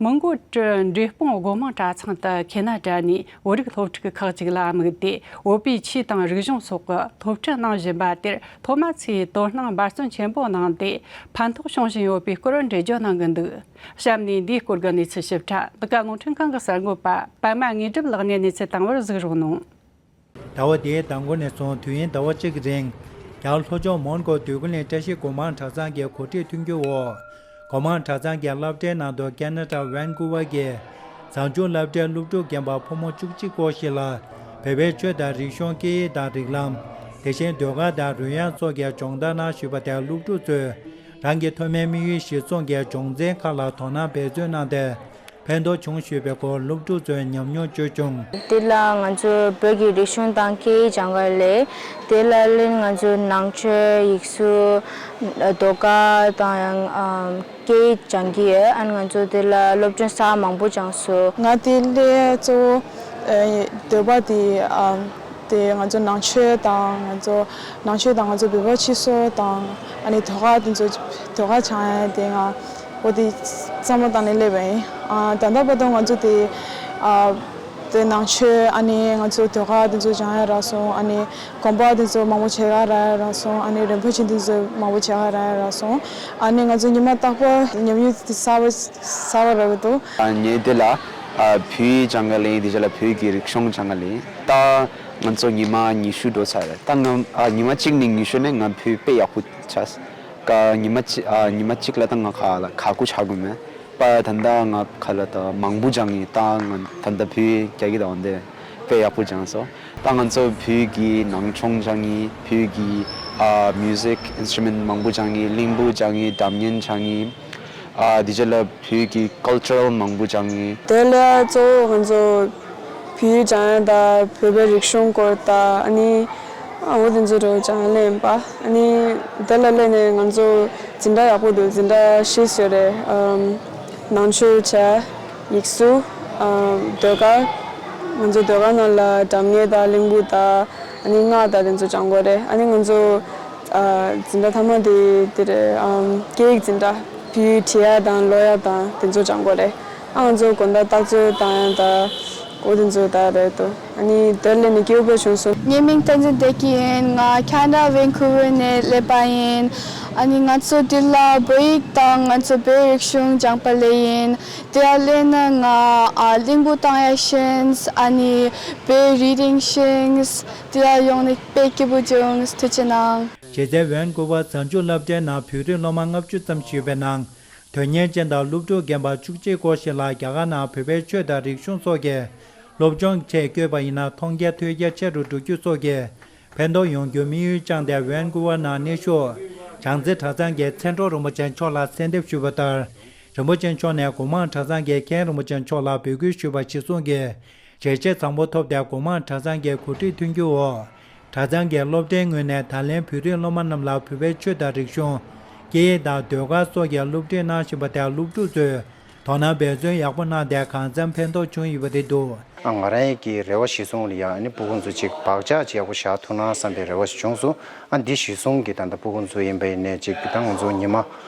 མོན་གོ་གྲུ་འབྲས་སྤུངས་སྒོ་མང་གྲྭ་ཚང་དུ་ཁེ་ན་ཌ་ནས་བོད་རིགས་སློབ་ཕྲུག་ཁག་ཅིག་ལ་དམིགས་ཏེ། བོད་པའི་ཆོས་དང་རིག་གཞུང་སོགས་ཀྱི་སློབ་ཁྲིད་གནང་བཞིན་པ་དེར་སློབ་མ་ཚོས་དོ་སྣང་འབད་བརྩོན་ཆེན་པོ་གནང་སྟེ། ཕན་ཐོགས་བྱུང་བཞིན་ཡོད་པའི་སྐོར་འགྲེལ་བརྗོད་གནང་གི་འདུག་གཤམ་ནས་འདིའི་སྐོར་གྱི་གནས་ཚུལ་ཞིབ་ཕྲ་འདི་ག་རླུང་འཕྲིན་ཁང་གི་གསར་འགོད་པ་པད་མ་དངོས་གྲུབ་ལགས་ནས་གནས་ཚུལ་བཏང་བར་གཟིགས་རོགས་གནང་། ཟླ་བ་འདིའི་ཟླ་མགོ་ནས་བཟུང་དུས་ཡུན་ཟླ་བ་གཅིག་གི་རིང་། རྒྱ་གར་ལྷོ་ཕྱོགས་མོན་གྷོ་འདོད་རྒུ་གླིང་བཀྲ་ཤིས་སྒོ་མང་གྲྭ་ཚང་གི་གོ་སྒྲིག་མཐུན་འགྱུར་འོག་སྒོ་མང་གྲྭ་ཚང་གི་སློབ་གྲྭའི་ནང་དུ་ཁེ་ན་ཌ་ཝན་ཀུ་ཝར་གྱི་མཛངས་བཅོས་སློབ་གྲྭའི་སློབ་ཕྲུག་རྒན་པ་ཕོ་མོ་བཅུ་གཅིག་སྐོར་ཞིག་ལ། བོད་པའི་ཆོས་དང་རིག་གཞུང་སྐད་ཡིག་དང་རིགས་ལམ། དེ་བཞིན་ཟློས་གར་དང་རོལ་དབྱངས་སོགས་ཀྱི་སྦྱོང་བརྡར་གནང་བཞིན་པ་དེར་སློབ་ཕྲུག་ཚོས་རང་གི་མཐོ་དམན་དམིགས་ཡུལ་གཞིར་བཟུང་གི་སྦྱོང་ཚན་ཁག་ལ་དོ་སྣང་འབད་བརྩོན་གནང་སྟེ། ཕན་ཐོགས་བྱུང་ཞུས་པའི་སྐོར་སློབ་ཕྲུག་ཚོས་ཉམས་མྱོང་བརྗོད་བྱུང་། འདི་ལ་ང་ཚོ་བོད་ཀྱི་རིག་གཞུང་དང་སྐད་ཡིག་སྦྱང་གི་ལས། དེ་ལ་ལན་ང་ཚོ་ནང་ཆོས་ཡིག་གཟུགས། ཟློས་གར་དང་ཡང་ཨམ་སྐད་ཡིག་སྦྱང་གི་ཡོད། ཨ་ནི་ང་ཚོ་དེ་ལ་སློབ་སྦྱོང་ས་མང་པོ་སྦྱངས་སོང་། ང་དེ་ལས་གཙོ་བོ་ཨ་འདོད་པ་དེ་ཨམ་དེ་ང་ཚོ་ནང་ཆོས་དང་ང་ཚོ་ནང་ཆོས་དང་ང་ཚོ་བོད་པ་སྤྱི་ཚོགས་དང་ཨ་ནི་ཟློས་གར་དེ་ཚོ་ཟློས་གར་སྦྱང་ཡ་དེ་ང་འོ་དེ་བསམ་བློ་བཏང་ནས་སླེབས་པ་ཡིན། ཨ་ད་ལྟ་བར་དུ་ང་ཚོ་དེ་ཨ་དེ་ནང་ཆོས་ཨ་ནི་ང་ཚོ་ཟློས་གར་དེ་ཚོ་སྦྱང་ཡ་རག་སོང་། ཨ་ནི་དགོན་པ་དེ་ཚོ་མང་པོ་མཇལ་ཁ་རག་ཡ་རག་སོང་། ཨ་ནི་རིན་པོ་ཆེ་དེ་ཚོ་མང་པོ་མཇལ་ཁ་རག་ཡ་རག་སོང་། ཨ་ནི་ང་ཚོ་ཉི་མ་རྟག་པར་ཉམས་མྱོང་དེ་གསར་པ་གསར་པ་རག་གི་འདུག་ཨ་ངས་དེ་ལ་ཨ་བོད་ཡིག་སྦྱང་ག་ལེན། དེ་རྗེས་ལ་བོད་ཀྱི་རིག་གཞུང་སྦྱང་ག་ལེན། ད་ང་ཚོ་ཉི་མ་ཉི་ཤུ་འགྲོ་ཚར་རེད། ད་ང་ཨ་ཉི་མ་གཅིག་ནས་ཉི་ཤུ་ནས་ང་བོད་དཔེ་ཡག་པོ་ཆགས། ཀ་ཉི་མ་གཅིག་ཨ་ཉི་མ་གཅིག་ལ་ད་ང་ཁ་ལ་ཁ་ཁུ་ཆག་གི་མེད་པ། ད་ལྟ་ང་ཁ་ལ་ད་མང་པོ་སྦྱང་ཡིན། ད་ང་ད་ལྟ་བོད་ཡིག་རྒྱ་སྐད་དང་འོན་ཏེ་དཔེ་ཡག་པོ་སྦྱངས་སོང་། ད་ང་ཚོ་བོད་ཀྱི་ནང་ཆོས་སྦྱང་ཡིན། བོད་ཀྱི་ཨ་མིའུ་ཟིག་ཨིན་སི་ཊུ་མེན་ཊི་མང་པོ་སྦྱང་ཡིན། གླིང་བུ་སྦྱང་ཡིན། སྒྲ་སྙན་སྦྱང་ཡིན། ཨ་དེ་རྗེས་ལ་བོད་ཀྱི་ཀལ་ཅར་མང་པོ་སྦྱང་ཡིན། དེ་ལས་གཙོ་བོ་ང་ཚོ་བོད་ཡིག་སྦྱང་ཡ་དང་བོད་པའི་རིག་གཞུང་སྐོར་དང་ཨ་ནི་ཨ་འོ་དེ་ཚོ་རོ་སྦྱང་ཡ་ལེན་པ། ཨ་ནི་དེ་ལ་སླེབས་ནས་ང་ཚོ་འཛིན་གྲྭ་ཡག་པོ་འདུག་འཛིན་གྲྭ་བཞི་ཡོད་རེད། ཨམ་ནང་ཆོས་བྱས། ཡིག་གཟུགས། ཨམ་ཟློས་གར། ང་ཚོ་ཟློས་གར་ནང་ལ་སྒྲ་སྙན་དང་གླིང་བུ་དང་ཨ་ནི་སྔགས་དང་དེ་ཚོ་སྦྱང་དགོས་རེད། ཨ་ནི་ང་ཚོ་ཨ་འཛིན་གྲྭ་མཐའ་མ་དེ་དེ་རེད། ཨམ་སྐད་ཡིག་འཛིན་གྲྭ། བོད་ཡིག་བྲིས་ཡ་དང་ཀློག་ཡ་དང་དེ་ཚོ་སྦྱང་དགོས་རེད། ཨ་ང་ཚོ་དགོང་དག་རྟགས་བརྗོད་བཏང་ཡ་དང་འོ་དེ་ཚོ་ད་རེད་འདུག་ཨ་ནི་དེར་སླེབས་ནས་སྐྱིད་པོ་བྱུང་སོང་། ངའི་མིང་བསྟན་འཛིན་བདེ་སྐྱིད་ཡིན། ང་ཁ་ན་ཌ་ཝན་ཀུ་ཝར་ནས་སླེབས་པ་ཡིན། ཨ་ནི་ང་ཚོ་འདི་ལ་བོད་ཡིག་དང་ང་ཚོ་བོད་རིག་གཞུང་སྦྱངས་པ་ལས་ཡིན། དེ་ཡང་ལས་ན་ང་ཨ་གླིང་བུ་བཏང་ཡ་ཤེས། ཨ་ནི་བོད་རི་ཌིང་ཤེས། དེ་ཡང་ཡོང་ནས་དཔེ་སྐྱིད་པོ་བྱུང་། ཐུགས་རྗེ་གནང་། གཞི་རྩའི་ཝན་ཀུ་ཝར་གཟའ་མཇུག་སློབ་གྲྭའི་ནང་བོད་རིགས་སློབ་མ་ལྔ་བཅུ་ཙམ་ཞིག་ཡོད་པའི་ནང་། དོན་གཉེར་ཅན་དང་སློབ་ཕྲུག་རྒན་པ་བཅུ་གཅིག་སྐོར་ཞིག་ལ་རྒྱ་གར་ནང་བོད་པའི་ཆོས་དང་རིག་གཞུང་སོགས་ཀྱི་སློབ་སྦྱོང་ཆེད་བསྐྱོད་པ་ཡིན་ན་མཐོང་རྒྱ་ཐོས་རྒྱ་ཆེ་རུ་འགྲོ་རྒྱུ་སོགས་ཀྱི་ཕན་ཐོགས་ཡོང་རྒྱུ་དམིགས་ཡུལ་བཅངས་ཏེ་ཝན་ཀུ་ཝར་ནང་གནས་བཞུགས་བྱང་རྩེ་གྲྭ་ཚང་གི་མཚན་སྒྲོག་རིན་པོ་ཆེ་མཆོག་ལ་གསལ་འདེབས་ཞུས་པ་ལྟར། རིན་པོ་ཆེ་མཆོག་ནས་སྒོ་མང་གྲྭ་ཚང་གི་མཁན་རིན་པོ་ཆེ་མཆོག་ལ་འབོད་སྐུལ་ཞུས་པ་གཞིར་བཟུང་གིས་བྱས་རྗེས་བཟང་པོ་ཐོབ་སྟེ་སྒོ་མང་གྲྭ་ཚང་གི་གོ་སྒྲིག་མཐུན་འགྱུར་འོག་གྲྭ་ཚང་གི་སློབ་གྲྭའི་ངོས་ནས་ད་ལན་བོད་རིགས་སློབ་མ་རྣམས་ལ་བོད་པའི་ཆོས་དང་རིག་གཞུང་། སྐད་ཡིག་དང་ཟློས་གར་སོགས་ཀྱི་སློབ་ཁྲིད་གནང་བཞིན་པ་དེར་སློབ་ཕྲུག་ཚོས་དོ་སྣང་འབད་བརྩོན་ཡག་པོ་གནང་སྟེ་གང་འཚམ་ཕན་ཐོགས་བྱུང་ཡོད་པ་རེད་འདུག་ཨ་ང་རང་ཡི་གི་རེ་བ་གཞིར་བཟུང་ལ་ཡང་ཨ་ནི་སྤུ་གུ་ཚོ་ཅིག་བག་ཆགས་ཅིག་ཡག་པོ་བཞག་ཐུབ་ན་བསམ་པའི་རེ་བ་ཞིག་བྱུང་སོང་། ཨ་འདི་གཞིར་བཟུང་གི་ད་ལྟ་སྤུ་གུ་ཚོ་ཡིན་པ་ཡིན་ནའི་ཅིག་ད་ང་ཚོ་ཉི་མ་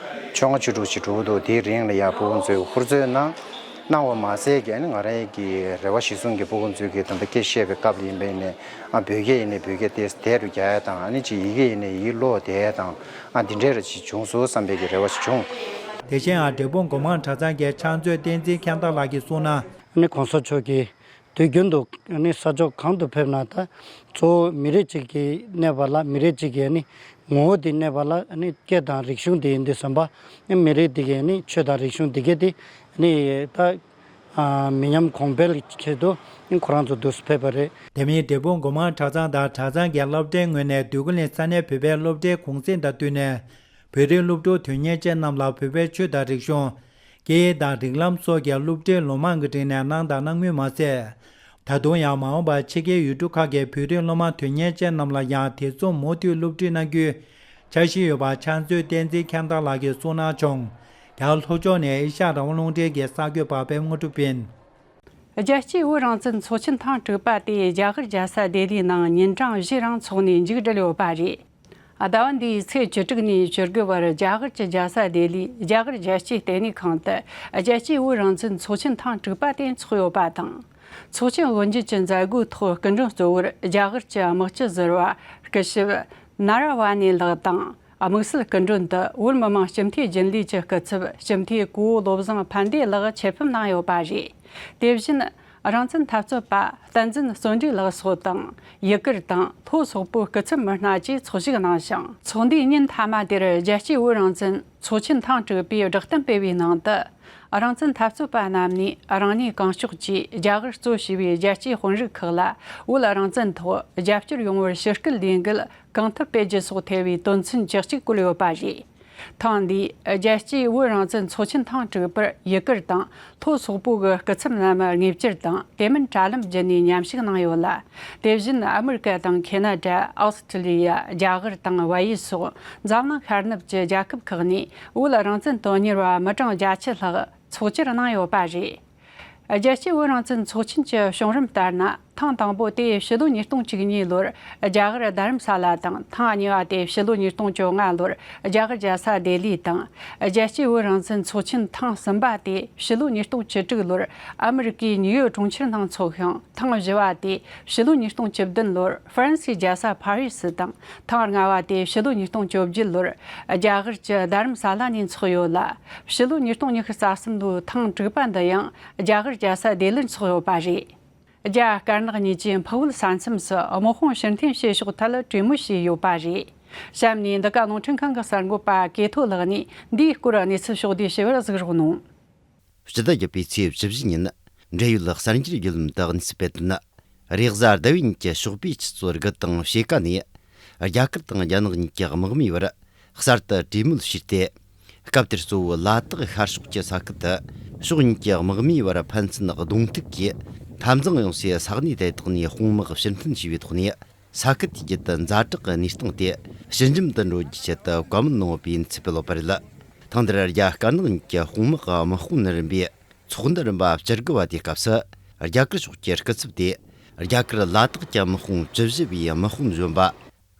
བཅོ་ལྔ་བཅུ་དྲུག་ཅིག་འགྲོ་གི་འདུག་དེའི་རིང་ལ་ཡང་སྤུ་གུ་ཚོས་ཧུར་བརྩོན་གནང་། གནང་བ་མ་ཟད་ཀྱི་ཨ་ནི་ང་རང་ཡི་གི་རེ་བ་གཞིར་བཟུང་གི་སྤུ་གུ་ཚོས་ཀྱི་ད་ལྟ་སྐད་བཤད་པའི་སྐབས་ལ་ཡིན་པ་ཡིན་ནའི་ཨ་བོད་སྐད་ཡིན་ནའི་བོད་སྐད་དེ་བདེ་རུ་རྒྱག་ཡ་དང་ཨ་ནི་ཅིག་ཡི་གེ་ཡིན་ནའི་ཡི་གེ་ཀློག་བདེ་ཡ་དང་ཨ་འདི་འདྲའི་ར་ཅིག་བྱུང་སོང་བསམ་པའི་གི་རེ་བ་ཞིག་བྱུང་། དེ་བཞིན་ཨ་འབྲས་སྤུངས་སྒོ་མང་གྲྭ་ཚང་གི་ཕྱག་མཛོད་བསྟན་འཛིན་མཁྱེན་རྟ་ལགས་ཀྱིས་གསུངས་ན། ཨ་ནི་གོང་ས་མཆོག་གིས་དུས་རྒྱུན་དུ་ཨ་ནི་ས་ཕྱོགས་གང་དུ་ཕེབས་ན་ད་གཙོ་བོ་མི་རིགས་གཅིག་གི་གནས་བབ་ལ་མི་རིགས་གཅིག་གི་ཨ་ནི་ངོ་བོ་དེ་གནས་བབ་ལ་ཨ་ནི་སྐད་དང་རིག་གཞུང་དེ་ཡིན་དུས་ཙམ་པ་ཨ་ནི་མི་རིགས་དེ་གའི་ཨ་ནི་ཆོས་དང་རིག་གཞུང་དེ་གའི་དེ་ཨ་ནི་ད་ཨ་མི་ཉམས་གོང་འཕེལ་གྱི་ཆེད་དུ་ཨ་ནི་ཁོ་རང་ཚོ་འདུག་སེ་ཕེབས་པ་རེད། དེ་མིན་འབྲས་སྤུངས་སྒོ་མང་གྲྭ་ཚང་དང་གྲྭ་ཚང་གི་སློབ་གྲྭའི་ངོས་ནས་འདོད་རྒུ་གླིང་ས་གནས་བོད་པའི་སློབ་གྲྭའི་གུང་སེང་དང་བསྟུན་ནས་བོད་རིགས་སློབ་ཕྲུག་དོན་གཉེར་ཅན་རྣམས་ལ་བོད་པའི་ཆོས་དང་རིག་གཞུང་། སྐད་ཡིག་དང་རིགས་ལམ་སོགས་ཀྱི་སློབ་ཁྲིད་ལོ་མང་གི་རིང་ནས་གནང་དང་གནང་མུས་མ་ཟད། ད་དུང་ཡང་མ་འོངས་པར་ཕྱི་རྒྱལ་ཡུལ་གྲུ་ཁག་གི་བོད་རིགས་སློབ་མ་དོན་གཉེར་ཅན་རྣམས་ལ་ཡང་དེ་མཚུངས་མུ་མཐུད་སློབ་ཁྲིད་གནང་རྒྱུའི་འཆར་གཞི་ཡོད་པ་ཕྱག་མཛོད་བསྟན་འཛིན་མཁྱེན་རྟ་ལགས་ཀྱིས་གསུངས་གནང་བྱུང་། རྒྱ་གར་ལྷོ་ཕྱོགས་ནས་ཨེ་ཤ་ཡ་རང་དབང་རླུང་འཕྲིན་གྱི་གསར་འགོད་པ་པད་མ་དངོས་གྲུབ་ཡིན། རྒྱལ་སྤྱིའི་བོད་རང་བཙན་ཚོགས་ཆེན་ཐེངས་དྲུག་པ་དེ་རྒྱ་གར་རྒྱལ་ས་ལྡི་ལིའི་ནང་ཉིན་གྲངས་བཞིའི་རིང་འཚོགས་ནས་མཇུག་བསྒྲིལ་ཡོད་པ་རེད། ཟླ་བ་འདིའི་ཚེས་བཅུ་དྲུག་ནས་བཅུ་དགུ་བར་རྒྱ་གར་གྱི་རྒྱལ་ས་ལྡི་ལིའི་རྒྱ་གར་རྒྱལ་སྤྱིའི་ལྟེ་གནས་ཁང་དུ་རྒྱལ་སྤྱིའི་བོད་རང་བཙན་ཚོགས་ཆེན་ཐེངས་དྲུག་པ་དེ་འཚོགས་ཡོད་པ་དང་། ཚོགས་ཆེན་དབུ་འབྱེད་ཀྱི་མཛད་སྒོའི་ཐོག་སྐུ་མགྲོན་གཙོ་བོར་རྒྱ་གར་གྱི་དམག་སྤྱི་ཟུར་པ་སྐུ་ཞབས་ནཱ་ར་ཝ་ནེ་ལགས་དང་། དམིགས་བསལ་སྐུ་མགྲོན་དུ་བོད་མི་མང་སྤྱི་འཐུས་རྒྱུན་ལས་ཀྱི་སྐུ་ཚབ་སྤྱི་འཐུས་གོ་བོ་བློ་བཟང་ཕན་བདེ་ལགས་ཆེད་ཕེབས་གནང་ཡོད་པ་རེད། དེ་བཞིན། རང་བཙན་འཐབ་རྩོད་པ་བསྟན་འཛིན་བརྩོན་འགྲུས་ལགས་སོགས་དང་ཡུ་གུར་དང་ལྷོ་སོག་པོའི་སྐུ་ཚབ་མི་སྣ་བཅས་ཚོགས་ཞུགས་གནང་ཞིང་། ཚོགས་འདུའི་ཉིན་མཐའ་མ་དེར་རྒྱལ་སྤྱིའི་བོད་རང་བཙན་ཚོགས་ཆེན་ཐེངས་དྲུག་པའི་བསྒྲགས་གཏམ་སྤེལ་བའི་ནང་དུ། རང་བཙན་འཐབ་རྩོད་པ་རྣམས་ནས་རང་ཉིད་གང་ཕྱོགས་ཀྱིས་རྒྱ་གར་གཙོ་བྱས་པའི་རྒྱལ་སྤྱིའི་དཔོན་རིགས་ཁག་ལ་བོད་རང་བཙན་ཐོག་རྒྱབ་སྐྱོར་ཡོང་བར་ཞུ་སྐུལ་ལས་འགུལ་གང་ཐུབ་སྤེལ་རྒྱུ་སོགས་ཐེ་བའི་དོན་ཚན་བཅུ་གཅིག་བཀོད་ཡོད་པ་རེད། ཐེངས་འདིའི་རྒྱལ་སྤྱིའི་བོད་རང་བཙན་ཚོགས་ཆེན་ཐེངས་དྲུག་པར་ཡུ་གུར་དང་ལྷོ་སོག་པོ་གི་སྐུ་ཚབ་རྣམས་དངོས་བཅར་དང་དེ་མིན་དྲ་ལམ་བརྒྱུད་ནས་མཉམ་ཞུགས་གནང་ཡོད་ལ། དེ་བཞིན་ཨ་མི་རི་ཀ་དང་ཁེ་ན་ཌ། ཨོ་སི་ཀྲི་ལི་ཡ། རྒྱ་གར་དང་བལ་ཡུལ་སོགས་འཛམ་གླིང་ཤར་ནུབ་ཀྱི་རྒྱལ་ཁབ་ཁག་ནས་བོད་རང་བཙན་དོན་གཉེར་བ་མི་གྲངས་བརྒྱད་ཅུ་ལྷག་ཚོགས་བཅར་གནང་ཡོད་པ་རེད། རྒྱལ་སྤྱིའི་བོད་རང་བཙན་ཚོགས་ཆེན་གྱི་བྱུང་རིམ་ལྟར་ན། ཐེངས་དང་པོ་དེ་ཕྱི་ལོ་ཉིས་སྟོང་བཅུ་གཉིས་ལོར་རྒྱ་གར་རྡ་རམ་ས་ལ་དང་། ཐེངས་གཉིས་པ་དེ་ཕྱི་ལོ་ཉིས་སྟོང་བཅོ་ལྔ་ལོར་རྒྱ་གར་རྒྱལ་ས་ལྡི་ལི་དང་། རྒྱལ་སྤྱིའི་བོད་རང་བཙན་ཚོགས་ཆེན་ཐེངས་གསུམ་པ་དེ་ཕྱི་ལོ་ཉིས་སྟོང་བཅུ་དྲུག་ལོར་ཨ་མི་རི་ཀའི་ནིའུ་ཡོག་གྲོང་ཁྱེར་ནང་འཚོགས་ཤིང་། ཐེངས་བཞི་པ་དེ་ཕྱི་ལོ་ཉིས་སྟོང་བཅུ་བདུན་ལོར་ཧྥ་རན་སིའི་རྒྱལ་ས་ཕ་རི་སི་དང་། ཐེངས་ལྔ་པ་དེ་ཕྱི་ལོ་ཉིས་སྟོང་བཅོ་བརྒྱད་ལོར་རྒྱ་གར་གྱི་རྡ་རམ་ས་ལ་ནས་འཚོགས་ཡོད་ལ། ཕྱི་ལོ་ཉིས་སྟོང་ཉི་ཤུ་རྩ་གསུམ་ལོའི་ཐེངས་དྲུག་པ་འདི་ཡང་རྒྱ་གར་རྒྱལ་ས་ལྡི་ལིར་འཚོགས་ཡོད་པ་རེད། རྒྱ་དཀར་ནག་གཉིས་ཀྱིས་འཕགས་བོད་ས་མཚམས་སུ་དམག་དཔུང་ཕྱིར་འཐེན་བྱེད་ཕྱོགས་ཐད་གྲོས་མོལ་བྱས་ཡོད་པ་རེད། གཤམ་ནས་འདི་ག་རླུང་འཕྲིན་ཁང་གི་གསར་འགོད་པ་ཀེ་ཐོ་ལགས་ནས་འདིའི་སྐོར་གནས་ཚུལ་ཕྱོགས་བསྡུས་ཞུ་བར་གཟིགས་རོགས་གནང་། སྤྱི་ཟླ་བརྒྱད་པའི་ཚེས་བཅུ་བཞི་ཉིན་འབྲེལ་ཡོད་གསར་འགྱུར་བརྒྱུད་ལམ་དུ་གནས་ཚུལ་སྤེལ་དོན། རེས་གཟའ་ཟླ་བའི་ཉིན་གྱི་ཞོགས་པའི་ཆུ་ཚོད་དགུ་དང་ཕྱེད་ཀ་ནས་རྒྱ་གར་དང་རྒྱ་ནག་གཉིས་ཀྱི་དམག་མིའི་བར་གསར་དུ་གྲོས་མོལ་བྱས་ཏེ། སྐབས་དེར་གཙོ་བོ་ལ་དྭགས་ཤར་ཕྱོགས་ཀྱི་ས་ཁུལ་དུ་ཕྱོགས་གཉིས་ཀྱི་དམག་མིའི་བར་ཕན་ཚུན་གདོང་ཐུག་གིས་འཐབ་འཛིང་ཡོང་སའི་ས་གནས་དེ་དག་ནས་དཔུང་དམག་ཕྱིར་འཐེན་བྱས་པའི་ཐོག་ནས། ས་ཁུལ་དེའི་རྒྱུད་དུ་ཛ་དྲག་གི་གནས་སྟངས་དེ་ཞི་འཇམ་དུ་འགྲོ་རྒྱུའི་ཆེད་དུ་བཀའ་མོལ་གནང་ཡོད་པའི་གནས་ཚུལ་སྤེལ་ཡོད་པ་རེད། ཐེངས་འདིར་རྒྱ་དཀར་ནག་གཉིས་ཀྱི་དཔུང་དམག་དམག་དཔུང་རིམ་པའི་ཚོགས་འདུ་རིམ་པ་བཅུ་དགུ་བ་དེའི་སྐབས་སུ། རྒྱ་གར་ཕྱོགས་ཀྱི་སྐུ་ཚབ་དེ་རྒྱ་གར་ལ་དྭགས་ཀྱི་དམག་དཔུང་བཅུ་བཞི་པའི་དམག་དཔོན་གཞོན་པ་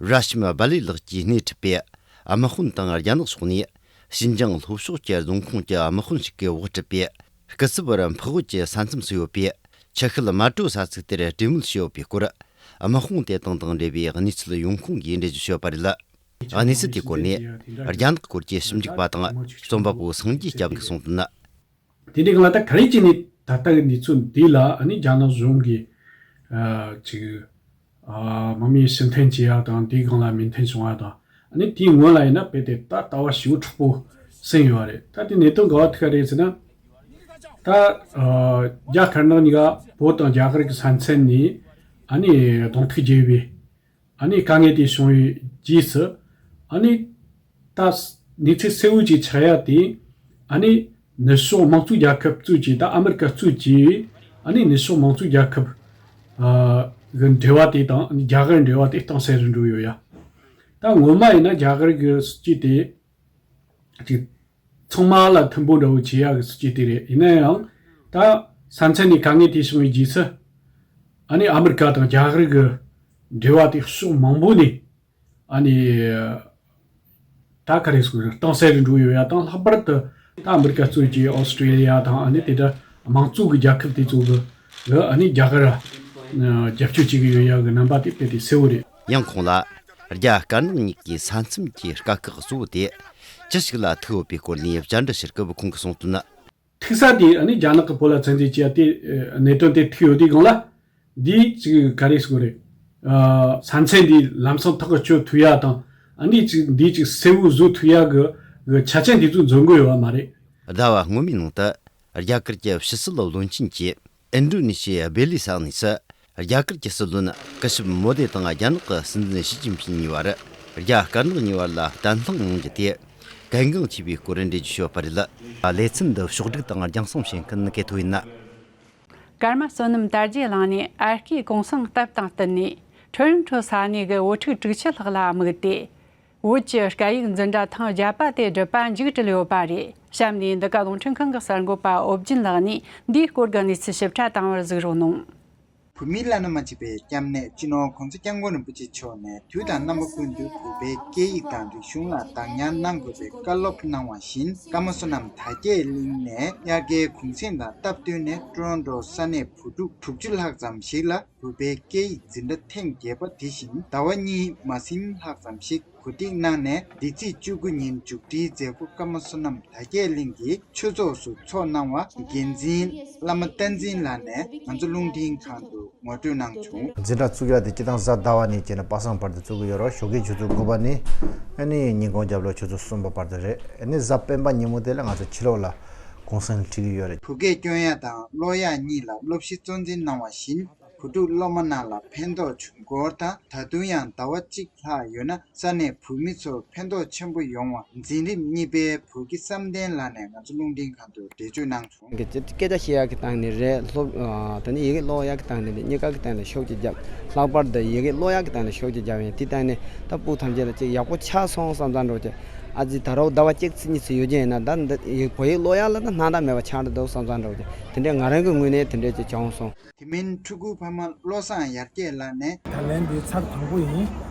ར་ཤི་མ་བ་ལི་ལགས་ཀྱིས་སྣེ་ཁྲིད་པའི་དམག་དཔོན་དང་། རྒྱ་ནག་ཕྱོགས་ནས་ཤིན་ཅང་ལྷོ་ཕྱོགས་ཀྱི་རྫོང་ཁོངས་ཀྱི་དམག་དཔོན་ཞིག་གི་འོག་གྲུབ་པའི་སྐུ་ཚབ་བར་འཕགས་བོད་ཀྱི་ས་མཚམས་སུ་ཡོད་པའི་ཆུ་ཤུལ་མལ་གྲོ་ས་ཚིགས་དེར་གྲོས་མོལ་བྱས་ཡོད་པའི་སྐོར། དམག་དཔུང་དེ་དང་དང་འབྲེལ་བའི་གནས་ཚུལ་ཡོང་ཁུངས་ཀྱིས་འགྲེལ་བརྗོད་བྱས་ཡོད་པ་རེད། གནས་ཚུལ་དེའི་སྐོར་ནས་རྒྱ་ནག་སྐོར་གྱི་ཞིབ་འཇུག་པ་དང་རྩོམ་པ་པོ་སངས་རྒྱས་སྐྱབས་ཀྱིས་གསུངས་དོན། དེ་འདྲའི་སྒང་ལ་ད་ག་རེ་བྱས་ནས་ད་ལྟ་གི་གནས་ཚུལ་འདི་ལ་ཨ་ནི་རྒྱ་ནག་གཞུང་གིས་ཨ་ཅིག་ཨ་དམག་མི་ཕྱིར་འཐེན་བྱེད་ཡག་དང་དེའི་སྒང་ལ་མོས་མཐུན་བྱུང་བ་དང་། ཨ་ནི་དེའི་སྔོན་ལ་ཡིན་ན་རྦད་དེ་ད་ལྟ་བ་ཞེ་པོ་འཁྲུག་པོ་ཟིན་ཡོད་རེད། ད་དེ་གནད་དོན་ག་བ་ཐུག་ག་རེད་ཟེར་ན། ད་ཨ་རྒྱ་དཀར་ནག་གཉིས་ཀ་བོད་དང་རྒྱ་གར་གྱི་ས་མཚམས་ནས་ཨ་ནི་གདོང་ཐུག་བྱས་པའི་ཨ་ནི་དཀའ་ངལ་དེ་བྱུང་བའི་རྗེས་སུ། ཨ་ནི་ད་གནས་ཚུལ་གསལ་བོ་ཅིག་ཆགས་ཡ་དེ། ཨ་ནི་ནུབ་ཕྱོགས་དམངས་གཙོའི་རྒྱལ་ཁབ་གཙོས་ཀྱི་ད་ཨ་མི་རི་ཀ་གཙོས་ཀྱི་ཨ་ནི་ནུབ་ཕྱོགས་དམངས་གཙོའི་རྒྱལ་ཁབ་ཨ་གི་འབྲེལ་བ་དེ་དང་ཨ་ནི་རྒྱ་གར་འབྲེལ་བ་དེ་གཏིང་ཟབ་རུ་འགྲོ་ཡོད་ཡ། ད་སྔོན་མ་ཡིན་ན་རྒྱ་གར་གྱི་སྲིད་ཇུས་དེ་ཅིག་ཚང་མ་ལ་མཐུན་པོ་འདྲ་བོ་བྱེད་ཡག་གི་སྲིད་ཇུས་དེ་རེད། ཡིན་ན་ཡང་ད་ས་མཚམས་ནས་དཀའ་ངལ་དེ་བྱུང་བའི་རྗེས་སུ། ཨ་ནི་ཨ་མི་རི་ཀ་དང་རྒྱ་གར་གྱི་འབྲེལ་བ་དེ་ཕྱོགས་མང་པོ་ནས་ཨ་ནི་ད་ག་རེ་ཟེར་དགོས་རེད། གཏིང་ཟབ་རུ་འགྲོ་ཡོད་ཡ་དང་། ལྷག་པར་དུ་ད་ཨ་མི་རི་ཀ་གཙོས་ཀྱི་ཨོ་སི་ཀྲི་ལི་ཡ་དང་ཨ་ནི་དེ་འདྲ་དམངས་གཙོ་གི་རྒྱལ་ཁབ་དེ་ཚོ་གི་གི་ཨ་ནི་རྒྱ་གར་རྒྱབ་སྐྱོར་བྱེད་ཀྱི་ཡོད་ཡ་གི་རྣམ་པ་དེ་དཔེ་དེ་གསལ་བོ་རེད། ཡང་ཁོང་ལ་རྒྱ་དཀར་ནག་གཉིས་ཀྱི་ས་མཚམས་ཀྱི་དཀའ་ཁག་གཙོ་བོ་དེ་ཅི་ཞིག་ལ་ཐུག་ཡོད་པའི་སྐོར་ནས་བཅར་འདྲི་ཞུ་སྐབས་ཁོང་གིས་གསུངས་དོན། ཐུག་ས་དེ་ཨ་ནི་རྒྱ་ནག་གི་བོད་ལ་བཙན་འཛུལ་བྱས་ཡ་དེ་གནད་དོན་དེ་ཐུག་ཡོད་དུས་སྒང་ལ། འདི་ཅིག་ག་རེ་ཟེར་དགོས་རེད། ཨ་ས་མཚམས་འདི་ལམ་སང་ཐག་གཅོད་ཐུབ་ཡ་དང་། ཨ་ནི་ཅིག་འདི་ཅིག་གསལ་བོ་བཟོ་ཐུབ་ཡ་གི་གི་ཆ་རྐྱེན་དེ་ཚོ་འཛོམས་གི་ཡོད་པ་མ་རེད། ཟླ་བ་སྔོན་མའི་ནང་དུ་རྒྱ་གར་གྱི་ཕྱི་སྲིད་བློན་ཆེན་གྱིས་ཨིན་ཌོ་ནེ་ཤི་ཡའི་སྦེ་ལི་ས་གནས་སུ་རྒྱ་གར་གྱི་སྲིད་བློན་སྐུ་ཞབས་མོ་དེ་དང་རྒྱ་ནག་གི་སྲིད་འཛིན་ཞི་ཅིན་ཕིན་གཉིས་བར་རྒྱ་དཀར་ནག་གཉིས་བར་ལ་བརྟན་ལྷིང་ཡོང་རྒྱུ་དེ་གལ་འགངས་ཆེ་བའི་སྐོར་འགྲེལ་བརྗོད་ཞུས་པ་རེད། ལེ་ཚན་འདི་ཕྱོགས་སྒྲིག་དང་རྒྱང་སྲིང་བྱེད་མཁན་སྐལ་ཐོ་ཡིན། སྐར་མ་བསོད་ནམས་དར་རྒྱས་གླིང་ནས་ཨར་སྐྱེས་གུང་སེང་སྟབས་དང་བསྟུན་ནས་ཁྲོན་ཁྲོ་ས་གནས་ཀྱི་བུ་ཕྲུག་དྲུག་ཅུ་ལྷག་ལ་དམིགས་ཏེ། བོད་ཀྱི་སྐད་ཡིག་འཛིན་གྲྭ་ཐེངས་བརྒྱད་པ་དེ་སྒྲུབ་པ་མཇུག་བསྒྲིལ་ཡོད་པ་རེད། གཤམ་ནས་འདི་ག་རླུང་འཕྲིན་ཁང་གི་གསར་འགོད་པ་ཨོ་རྒྱན་ལགས་ནས་འདིའི་སྐོར་གྱི་གནས་ཚུལ་ཞིབ་ཕྲ་བཏང་བར་གཟིགས་རོགས་གནང་། བོད་མིའི་བླ་ན་མ་མཆིས་པའི་སྐྱབས་གནས་སྤྱི་ནོར་༸གོང་ས་༸སྐྱབས་མགོན་རིན་པོ་ཆེ་མཆོག་ནས་དུས་དང་རྣམ་པ་ཀུན་ཏུ་བོད་པའི་སྐད་ཡིག་དང་རིག་གཞུང་ལ་བདག་ཉར་གནང་དགོས་པའི་བཀའ་སློབ་གནང་བ་བཞིན། ཀརྨ་བསོད་ནམས་དར་རྒྱས་གླིང་ནས་དབྱར་ཁའི་གུང་སེང་དང་སྟབས་བསྟུན་ནས་ཀྲོ་རོན་ཀྲོ་ས་གནས་བུ་ཕྲུག་དྲུག་ཅུ་ལྷག་ཙམ་ཞིག་ལ་བོད་པའི་སྐད་ཡིག་འཛིན་གྲྭ་ཐེངས་བརྒྱད་པ་དེ་བཞིན་ཟླ་བ་གཉིས་མ་ཟིན་ལྷག་ཙམ་ཞིག་གོ་སྒྲིག་གནང་ནས། འདི་ཚེས་བཅུ་དགུ་ཉིན་མཇུག་སྒྲིལ་མཛད་སྒོ་ཀརྨ་བསོད་ནམས་དར་རྒྱས་གླིང་གི་ཆོས་ཚོགས་སུ་ཚོགས་གནང་བ་འགན་འཛིན་བླ་མ་བསྟན་འཛིན་ལགས་ནས་ང་ཚོ་རླུང་འཕྲིན་ཁང་དུ་ངོ་སྤྲོད་གནང་བྱུང་། འཛིན་གྲྭ་བཙུགས་ཡ་དེ་སྤྱིར་བཏང་གཟའ་ཟླ་བ་ནས་བྱས་ནས་པ་སངས་བར་དུ་བཙུགས་ཀྱི་ཡོད་རེད། ཞོགས་ཀའི་ཆུ་ཚོད་དགུ་པ་ནས་ཨ་ནི་ཉིན་གུང་རྒྱབ་ལོགས་ཆུ་ཚོད་གསུམ་པ་བར་དུ་རེད། ཨ་ནི་གཟའ་སྤེན་པ་ཉིན་མོ་དེ་ལ་ང་ཚོ་ཕྱི་ལོགས་ལ་གུང་སེང་ཁྲིད་ཀྱི་ཡོད་རེད། བོད་སྐད་སྐྱོན་ཡ་དང་ཀློག་ཡ་གཉིས་ལ་སློབ་གཞི་གཙོ་འཛིན་གནང་བ་བཞིན། བུ་ཕྲུག་སློབ་མ་རྣམས་ལ་ཕན་ཐོགས་བྱུང་སྐོར་དང་། ད་དུང་ཡང་ཟླ་བ་གཅིག་ལྷག་ཡོད་ན་ས་གནས་བོད་མི་ཚོར་ཕན་ཐོགས་ཆེན་པོ་ཡོང་བ་འཛིན་རིམ་གཉིས་པའི་བོད་ཀྱི་བསམ་གཏན་ལགས་ནས་ང་ཚོ་རླུང་འཕྲིན་ཁང་དུ་འགྲེལ་བརྗོད་གནང་སོང་། སྐད་ཆ་བཤད་ཡག་གི་སྟེང་ནས་རེད། སློབ་ཨ་ད་ནི་ཡི་གེ་ཀློག་ཡག་གི་སྟེང་ནས་རེད། གཉིས་ཀ་གི་སྟེང་ནས་ཤུགས་ཅིག་བརྒྱབ། ལྷག་པར་དུ་ཡི་གེ་ཀློག་ཡག་གི་སྟེང་ནས་ཤུགས་ཅིག་བརྒྱབ་ཡིན། དེ་སྟེང་ནས་ད་སྤུ་ཐམས་ཅད་ལ་ཅིག་ཡག་པོ་ཆགས་སོང་བསམ་ཙང་འགྲོ་ཅིག་ཨ་ཙི་ད་རུང་ཟླ་བ་གཅིག་ཙམ་གཉིས་ཙམ་ཡོད་ཀྱི་ཡིན་ན་ད་འདི་ཡི་བོད་ཡིག་ཀློག་ཡག་ལ་ད་སྣང་དག་མེད་པ་ཆགས་འགྲོ་འདུག་བསམ་ཙང་འགྲོ་ཅིག་དེ་འདྲའི་ང་རང་གི་ངོས་ནས་དེ་འདྲའི་ཅིག་བྱུང་སོང་། དེ་མིན་ཕྲུ་གུ་ཕ་མ་བློ་བཟང་ཡར་རྒྱས་ལགས་ནས། ད་ལན་འདི་ཚར་དང་པོ་ཡིན།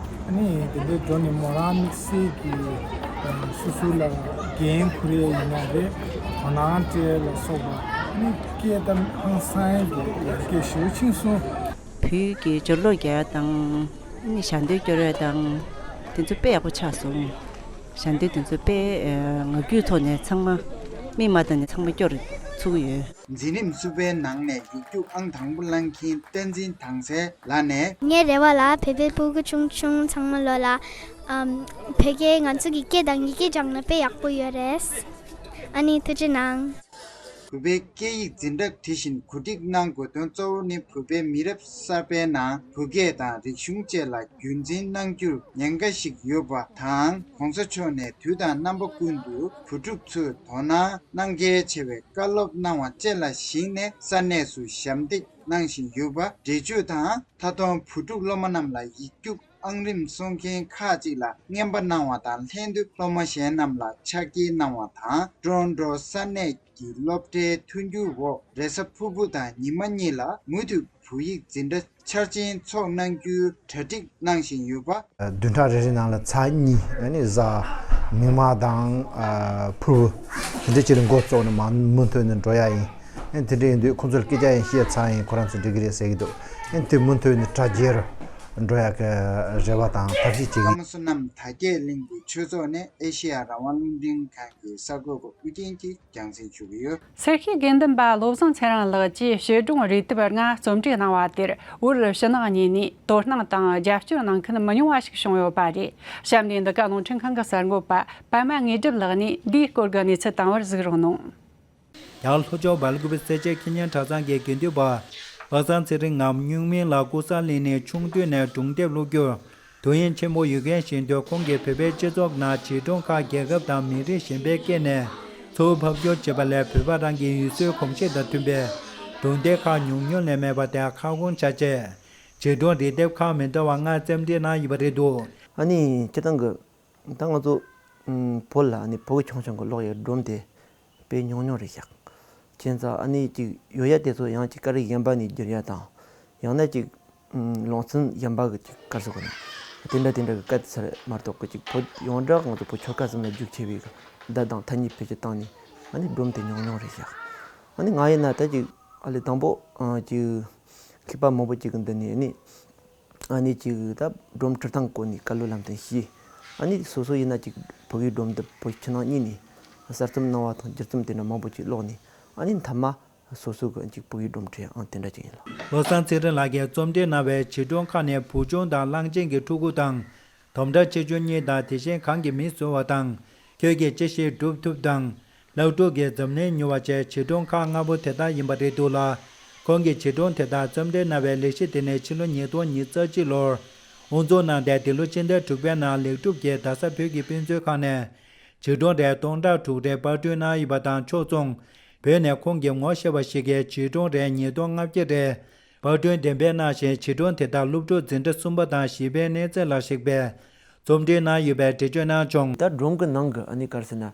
ཨ་ནི་དེ་འདྲའི་འགྲོ་ནས་མོ་རང་དམིགས་བསལ་གྱི་སོ་སོ་ལ་འགན་འཁུར་ཡས་ཡིན་ན་རེད། དོ་སྣང་སྤྲད་ལ་སོགས་པ་ཨ་ནི་སྐད་དང་ཧང་སང་གི་ཡར་རྒྱས་ཞེ་པོ་ཕྱིན་སོང་། བོད་ཀྱི་སྦྱོར་ཀློག་རྒྱག་ཡ་དང་ཨ་ནི་ཞལ་འདོན་སྐྱོར་ཡ་དང་དེ་ཚོ་དཔེ་ཡག་པོ་ཆགས་སོང་། ཞལ་འདོན་དེ་ཚོ་དཔེ་ངག་རྒྱུན་ཐོག་ནས་ཚང་མ་མིག་མ་བལྟས་ནས་ཚང་མ་སྐྱོར་ཚུགས་ཀྱི་ཡོད། འཛིན་རིམ་གསུམ་པའི་ནང་ནས་ཡིག་རྒྱུགས་ཨང་དང་པོ་བླངས་མཁན་བསྟན་འཛིན་དྭངས་གསལ་ལགས་ནས། ངའི་རེ་བ་ལ་བོད་པའི་སྤུ་གུ་ཆུང་ཆུང་ཚང་མ་ལོ་ལ་ཨམ་བོད་སྐད་ང་ཚོ་གི་སྐད་དང་ཡི་གེ་སྦྱངས་ན་དཔེ་ཡག་པོ་ཡོད་རེད། ཨ་ནི་ཐུགས་རྗེ་གནང་། བོད་པའི་སྐད་ཡིག་འཛིན་གྲྭ་དེ་བཞིན་གོ་སྒྲིག་གནང་དགོས་དོན་གཙོ་བོ་ནི་བོད་པའི་མི་རབས་གསར་པའི་ནང་བོད་སྐད་དང་རིག་གཞུང་བཅས་ལ་རྒྱུན་འཛིན་གནང་རྒྱུར་ཉེན་ཁ་ཞིག་ཡོད་པ་དང་། ༸གོང་ས་མཆོག་ནས་དུས་དང་རྣམ་པ་ཀུན་ཏུ་བུ་ཕྲུག་ཚོས་དོ་སྣང་གནང་གལ་ཆེ་བའི་བཀའ་སློབ་གནང་བ་བཅས་ལ་གཞིགས་ནས་ས་གནས་སུ་ཞབས་འདེགས་གནང་བཞིན་ཡོད་པ་འགྲེལ་བརྗོད་དང་། ད་དུང་བུ་ཕྲུག་སློབ་མ་རྣམས་ལ་ཡིག་རྒྱུགས་ཨང་རིམ་སྲུང་མཁན་ཁག་ཅིག་ལ་རྔན་པ་གནང་བ་དང་ལྷན་དུ་སློབ་མ་གཞན་རྣམས་ལ་ཕྱག་འཁྱེར་གནང་བ་དང་། ཀྲོ་རོན་ཀྲོ་ས་གནས་ཀྱི་སློབ་གྲྭའི་མཐུན་འགྱུར་འོག་རེས་གཟའ་ཕུར་བུ་དང་ཉི་མ་གཉིས་ལ་མུ་མཐུད་བོད་ཡིག་འཛིན་གྲྭ་འཆར་ཅན་ཚོགས་གནང་རྒྱུའི་གྲ་སྒྲིག་གནང་བཞིན་ཡོད་པ། བདུན་ཕྲག་རེ་རེ་ནང་ལ་ཚར་གཉིས་ཨ་ནི་གཟའ་མིག་དམར་དང་ཨ་ཕུར་བུ་དེ་འདྲ་ཅིག་ལ་འགོ་བཙུགས་ནས་མར་མུ་མཐུད་ནས་འགྲོ་ཡ་ཡིན། ཨ་ནི་དེ་འདྲ་ཡིན་དུས་ཁོང་ཚོར་སྐད་ཆ་ཡང་བཤད་ཚར་ཡིན། ཁོ་རང་ཚོ་འགྲིག་གི་རེད་ཟེར་གྱི་འདུག་ཨ་ནི་དེ་མུ་མཐུད་ནས་དྲ་རྒྱའི་ འགྲོ་ཡག་གི་རེ་བ་དང་ཐབས་ཤེས་བྱེད་ཀྱི་ཡིན། ཀམ་སུ་ནམ་དར་རྒྱས་གླིང་གི་ཆོས་ཚོགས་ནས་ཨེ་ཤེ་ཡ་རང་དབང་རླུང་འཕྲིན་ཁང་གི་གསར་འགོད་པ་ཨུ་རྒྱན་གྱིས་རྒྱང་སྲིང་ཞུ་གི་ཡོད། སེར་ཤུལ་དགེ་འདུན་པ་བློ་བཟང་ཚེ་རིང་ལགས་ཀྱིས་བྱིས་སྒྲུང་རེ་དེབ་ལྔ་རྩོམ་སྒྲིག་གནང་བ་དེར་བོད་ཕྱི་ནང་གཉིས་ནས་དོ་སྣང་དང་རྒྱབ་སྐྱོར་གནང་མཁན་མི་ཉུང་བ་ཞིག་བྱུང་ཡོད་པ་རེད། གཤམ་ནས་འདི་ག་རླུང་འཕྲིན་ཁང་གི་གསར་འགོད་པ་པད་མ་དངོས་གྲུབ་ལགས་ནས་འདིའི་སྐོར་གྱི་གནས་ཚུལ་བཏང་བར་གཟིགས་རོགས་གནང་། རྒྱ་གར་ལྷོ་ཕྱོགས་སྦེལ་ཀུ་པེ་སེར་སྐྱའི་ཁེ་ཉན་གྲྭ་ཚང་གི་དགེ་འདུན་པ་བློ་བཟང་ཚེ་རིང་ངམ་སྨྱུག་མིང་ལ་ཀུ་ས་ལི་ནི་ཆུང་དུས་ནས་སྒྲུང་དེབ་ཀློག་རྒྱུར་དུས་ཡུན་ཆེན་པོ་ཡོད་མཁན་བཞིན་དུ། ཁོང་གིས་བོད་པའི་སྤྱི་ཚོགས་ནང་བྱིས་སྒྲུང་ཁག་རྒྱལ་ཁབ་དང་མི་རིགས་གཞན་པའི་སྐད་ནས་ཚུར་ཕབ་བསྒྱུར་བྱེད་པ་ལས་བོད་པ་རང་གི་ཡུལ་སྲོལ་གོམས་གཤིས་དང་མཐུན་པའི་སྒྲུང་དེབ་ཁག་ཉུང་ཉུང་ལས་མེད་པ་དེ་ཁ་སྐོང་བྱ་ཆེད་བྱིས་སྒྲུང་རིགས་དེབ་ཁག་མི་འདྲ་བ་ལྔ་རྩོམ་སྒྲིག་གནང་ཡོད་པ་རེད་འདུག། ཨ་ནི་སྤྱིར་བཏང་གི་ད་ང་ཚོ་ཨུམ་བོད་ལ་ཨ་ནི་ཕྲུ་གུ་ཆུང་ཆུང་གི་ཀློག་ཡག་སྒྲུང་དེ་དཔེ་ཉུང་ཉུང་རེད་ཤག། བྱས་ཙང་ཨ་ནི་ཅིག་ཡོད་ཡ་དེ་ཚོ་ཡང་ཅིག་སྐད་རིགས་གཞན་པ་ནས་བསྒྱུར་ཡ་དང་། ཡང་ན་ཅིག་ཨུམ་ལུང་ཚན་གཞན་པ་གི་ཅིག་ག་རེ་ཟེར་དགོས་ན། དེ་འདྲ་དེ་འདྲ་གི་སྐད་ཚར་མ་གཏོགས་གི་ཅིག་བོད་ཡོངས་གྲགས་ང་ཚོ་བོད་ཆོལ་ཁ་གསུམ་ལ་རྒྱུགས་ཆེ་བའི་གི་བརྡ་དང་ཐ་སྙད་བེད་སྤྱོད་བཏང་ནས་ཨ་ནི་སྒྲུང་དེ་ཉུང་ཉུང་རེད་ཤག། ཨ་ནི་ང་ཡིན་ན་ད་ཅིག་ཨ་ལས་དང་པོ་ཨ་ཅིག་མཁས་པ་མང་པོ་ཅིག་གི་མདུན་ནས་ཨ་ནི། ཨ་ནི་ཅིག་ད་སྒྲུང་འབྲི་སྟངས་སྐོར་ནས་བཀའ་སློབ་ལམ་སྟོན་ཞུས། ཨ་ནི་སོ་སོ་ཡིན་ན་ཅིག་ཕྲུ་གུའི་སྒྲུང་དེ་བོད་ཕྱི་ནང་གཉིས་ནས་གསར་རྩོམ་གནང་བ་དང་བསྒྱུར་རྩོམ་དེ་འདྲ་མང་པོ་ཅིག་ཀློག་ནས། ཨ་ནི་མཐའ་མ་སོ་སོ་གི་ཅིག་ཕྲུ་གུའི་སྒྲུང་འབྲི་ཡ་ཨང་དེ་འདྲ་ཅིག་ཡིན་ལ། བློ་བཟང་ཚེ་རིང་ལགས་ཀྱིས་རྩོམ་སྒྲིག་གནང་བའི་བྱིས་སྒྲུང་ཁག་ནས་བུ་ཆུང་དང་གླང་ཆེན་གྱི་ཕྲུ་གུ་དང་། དོམ་ཁྲ་ཆེ་ཆུང་གཉིས་དང་། དེ་བཞིན་གང་གིས་མི་གསོ་བ་དང་། ཁྱོད་ཀྱིས་ཅི་ཞིག་སྒྲུབ་ཐུབ་དང་། ལྷ་ཕྲུག་གིས་འཛམ་གླིང་ཉུལ་བ་བཅས་བྱིས་སྒྲུང་ཁག་ལྔ་པོ་དེ་དག་ཡིན་པ་རེད་འདུག་ལ། ཁོང་གིས་བྱིས་སྒྲུང་དེ་དག་རྩོམ་སྒྲིག་གནང་བའི་ལས་གཞི་དེ་ནི་ཕྱི་ལོ་ཉིས་སྟོང་ཉི་ཤུ་རྩ་གཅིག་ལོར་དབུ་འཛུགས་གནང་སྟེ། འདི་ལོ་ཕྱི་ཟླ་དྲུག་པའི་ནང་ལེགས་གྲུབ་ཀྱིས་རྡ་ས་བོད་ཀྱི་དཔེ་མཛོད་ཁང་ནས་བྱིས་སྒྲུང་རེ་སྟོང་ཕྲག་དྲུག་རེ་པར་སྐྲུན་གནང་ཡོད་པ་དང་། ཕྱོགས་མཚུངས་བོད་ནས་ཁོང་གིས་ངོ་ཤེས་པ་ཞིག་གིས་བྱིས་སྒྲུང་རེ་ཉིས་སྟོང་ལྔ་བརྒྱ་རེ་པར་སྐྲུན་འགྲེམས་སྤེལ་གནང་ཞིང་། བྱིས་སྒྲུང་དེ་དག་སློབ་ཕྲུག་འཛིན་གྲྭ་གསུམ་པ་དང་བཞི་པའི་གནས་ཚད་ལ་གཞིགས་པའི་རྩོམ་སྒྲིག་གནང་ཡོད་པའི་འགྲེལ་བརྗོད་གནང་བྱུང་། ད་སྒྲུང་གི་ནང་གི་ཨ་ནི་ག་རེ་ཟེར་ན།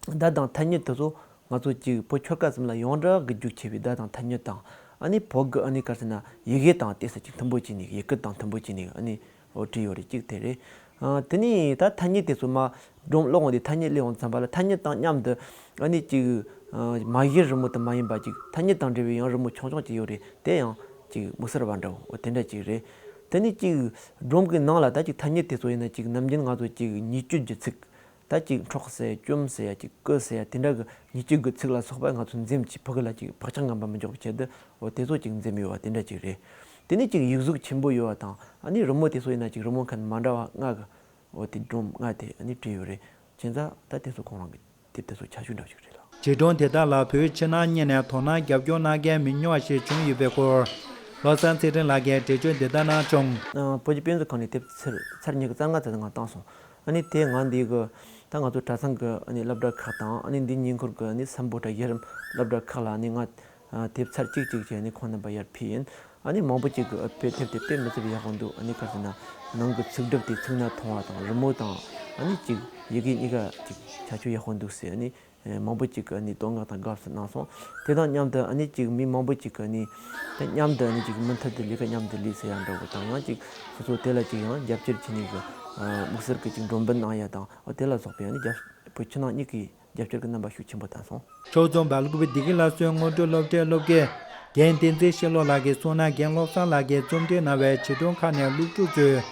བརྡ་དང་ཐ་སྙད་དེ་ཚོ་ང་ཚོ་གཅིག་བོད་ཆོལ་ཁ་གསུམ་ལ་ཡོངས་གྲགས་ཀྱི་རྒྱུགས་ཆེ་བའི་བརྡ་དང་ཐ་སྙད་དང་། ཨ་ནི་བོད་ཀྱི་ཨ་ནི་ག་རེ་ཟེར་ན་ཡི་གེ་དང་ཏོག་ཙམ་ཅིག་མཐུན་པོ་བྱས་ནས། ཡི་གེ་དང་མཐུན་པོ་བྱས་ནས་ཨ་ནི་འོ་བྲིས་ཡོད་རེད། གཅིག་དེ་རེད། ཨ་དེ་ནས་ད་ཐ་སྙད་དེ་ཚོ་མ་སྒྲུང་ཀློག་འོང་དུས་ཐ་སྙད་སླེབས་འོང་ཙམ་པ་ལ། ཐ་སྙད་དང་མཉམ་དུ་ཨ་ནི་གཅིག་ཨ་མ་གཞི་རི་མོ་དེ་མ་ཡིན་པ་ཅིག་ཐ་སྙད་དང་འབྲེལ་བའི་ཡང་རི་མོ་ཆུང་ཆུང་ཅིག་ཡོད་རེད། དེ་ཡང་ཅིག་མི་གསར་བ་འདྲ་བོ་འོ་དེ་འདྲ་ཅིག་རེད། དེ་ནས་ཅིག་སྒྲུང་གི་ནང་ལ་ད་ཅིག་ཐ་སྙད་དེ་ཚོ་ཡིན་ན་ཅིག་ནམ་རྒྱུན་ང་ཚོ་ཅིག་ཉེས་སྤྱོད་ཀྱི་ཚིག་ད་ཅིག་འཕྲོག་ཟེར་ཡ། བཅོམ་ཟེར་ཡ། ཅིག་རྐུ་ཟེར་ཡ། དེ་འདྲ་གི་ཉེས་སྤྱོད་ཀྱི་ཚིག་ལ་སོགས་པ་ང་ཚོ་འཛེམ་གྱིས་ཕ་གི་ལ་ཅིག་བག་ཆགས་ངན་པ་མི་འཇོག་པའི་ཆེད་དུ་འོ་དེ་ཚོ་ཅིག་འཛེམ་ཡོད་པ་དེ་འདྲ་ཅིག་རེད། དེ་ནས་ཅིག་ཡིག་གཟུགས་ཆེན་པོ་ཡོད་པ་དང་། ཨ་ནི་རི་མོ་དེ་ཚོ་ཡིན་ན་ཅིག་རི་མོ་མཁན་མ་འདྲ་བ་ལྔ་གི་འོ་དེ་སྒྲུང་ལྔ་དེ་ཨ་ནི་བྲིས་ཡོད་རེད། བྱས་ཙང་ད་དེ་ཚོ་ཁོང་རང་གི་དེབ་དེ་ཚོ་ཆ་ཤས་འདྲ་བོ་ཞིག་རེད་ལ། བྱིས་སྒྲུང་དེ་དག་ལ་བོད་ཕྱི་ནང་གཉིས་ནས་དོ་སྣང་རྒྱབ་སྐྱོར་གནང་མཁན་མི་ཉུང་བ་ཞིག་བྱུང་ཡོད་པའི་སྐོར་བློ་བཟང་ཚེ་རིང་ལགས་ཀྱིས་འགྲེལ་བརྗོད་འདི་ལྟར་གནང་བྱུང་། ཨ་བོད་ཀྱི་དཔེ་མཛོད་ཁང་ནས་དེབ་ཚར་ཚར་ཉི་ཤུ་རྩ་ལྔ་ཙམ་ང་བཏང་སོང་། ཨ་ནི་དེ་ང་འདི་གི་ད་ང་ཚོ་གྲྭ་ཚང་གི་ཨ་ནི་སློབ་གྲྭ་ཁག་དང་། ཨ་ནི་འདི་ཉེ་འཁོར་གི་ཨ་ནི་སམ་བྷོ་ཊ་གཞི་རིམ་སློབ་གྲྭ་ཁག་ལ་ཨ་ནི་ང་ཨ་དེབ་ཚར་གཅིག་གཅིག་བྱས་ནས་ཁོང་རྣམ་པ་ཡར་ཕུལ་ཡིན། ཨ་ནི་མང་པོ་ཅིག་གི་ཨ་དཔེ་དེབ་དེ་དཔེ་མི་སྲིད་པའི་ཡག་པོ་འདུག། ཨ་ནི་ག་རེ་ཟེར་ན་ནང་གི་ཚིག་སྒྲིག་དེ་ཚིག་སྣ་མཐོང་བ་དང་། རི་མོ་དང་ཨ་ནི་ཅིག་ཡི་གེ་གཉིས་ཀ་ཅིག་ཆ་ཤས་ཡག་པོ་འདུག་ཟེར། ཨ་ནི་ཨེ་མང་པོ་ཅིག་གིས་ཨ་ནི་བསྟོད་བསྔགས་དང་དགའ་བསུ་གནང་སོང་། དེ་དང་མཉམ་དུ་ཨ་ནི་ཅིག་མི་མང་པོ་ཅིག་གིས་ཨ་ནི་ད་མཉམ་དུ་ཨ་ནི་ཅིག་མུ་མཐུད་དུ་ལས་ཀ་མཉམ་དུ་ལས་ཟེར་ཡ་འདྲ་བོ་དང་། ཡང་ཅིག་སོ་སོ་དེ་ལ་ཅིག་ཡང་རྒྱབ་སྐྱོར་བྱེད་ནས་གི་ཨ་དམིགས་བསལ་གྱི་ཅིག་མགྲོན་འབོད་གནང་ཡ་དང་། འོ་དེ་ལ་སོགས་པའི་ཨ་ནི་རྒྱབ་བོད་ཕྱི་ནང་གཉིས་ཀྱི་རྒྱབ་སྐྱོར་གྱི་རྣམ་པ་ཤུགས་ཆེན་པོ་བསྟན་སོང་། ཕྱོགས་མཚུངས་སྦེལ་ཀོབ་བདེ་སྐྱིད་སླར་གསོའི་དངོས་སྒྲུབ་སློབ་གྲྭའི་སློབ་དགེ་རྒན་བསྟན་འཛིན་ཤེས་རློབ་ལགས་ཀྱིས་གསུངས་ན། རྒན་བློ་བཟང་ལགས་ཀྱིས་རྩོམ་སྒྲིག་གནང་བའི་བྱིས་སྒྲུང་ཁག་ནས་སློབ་ཕྲུག་ཚོས་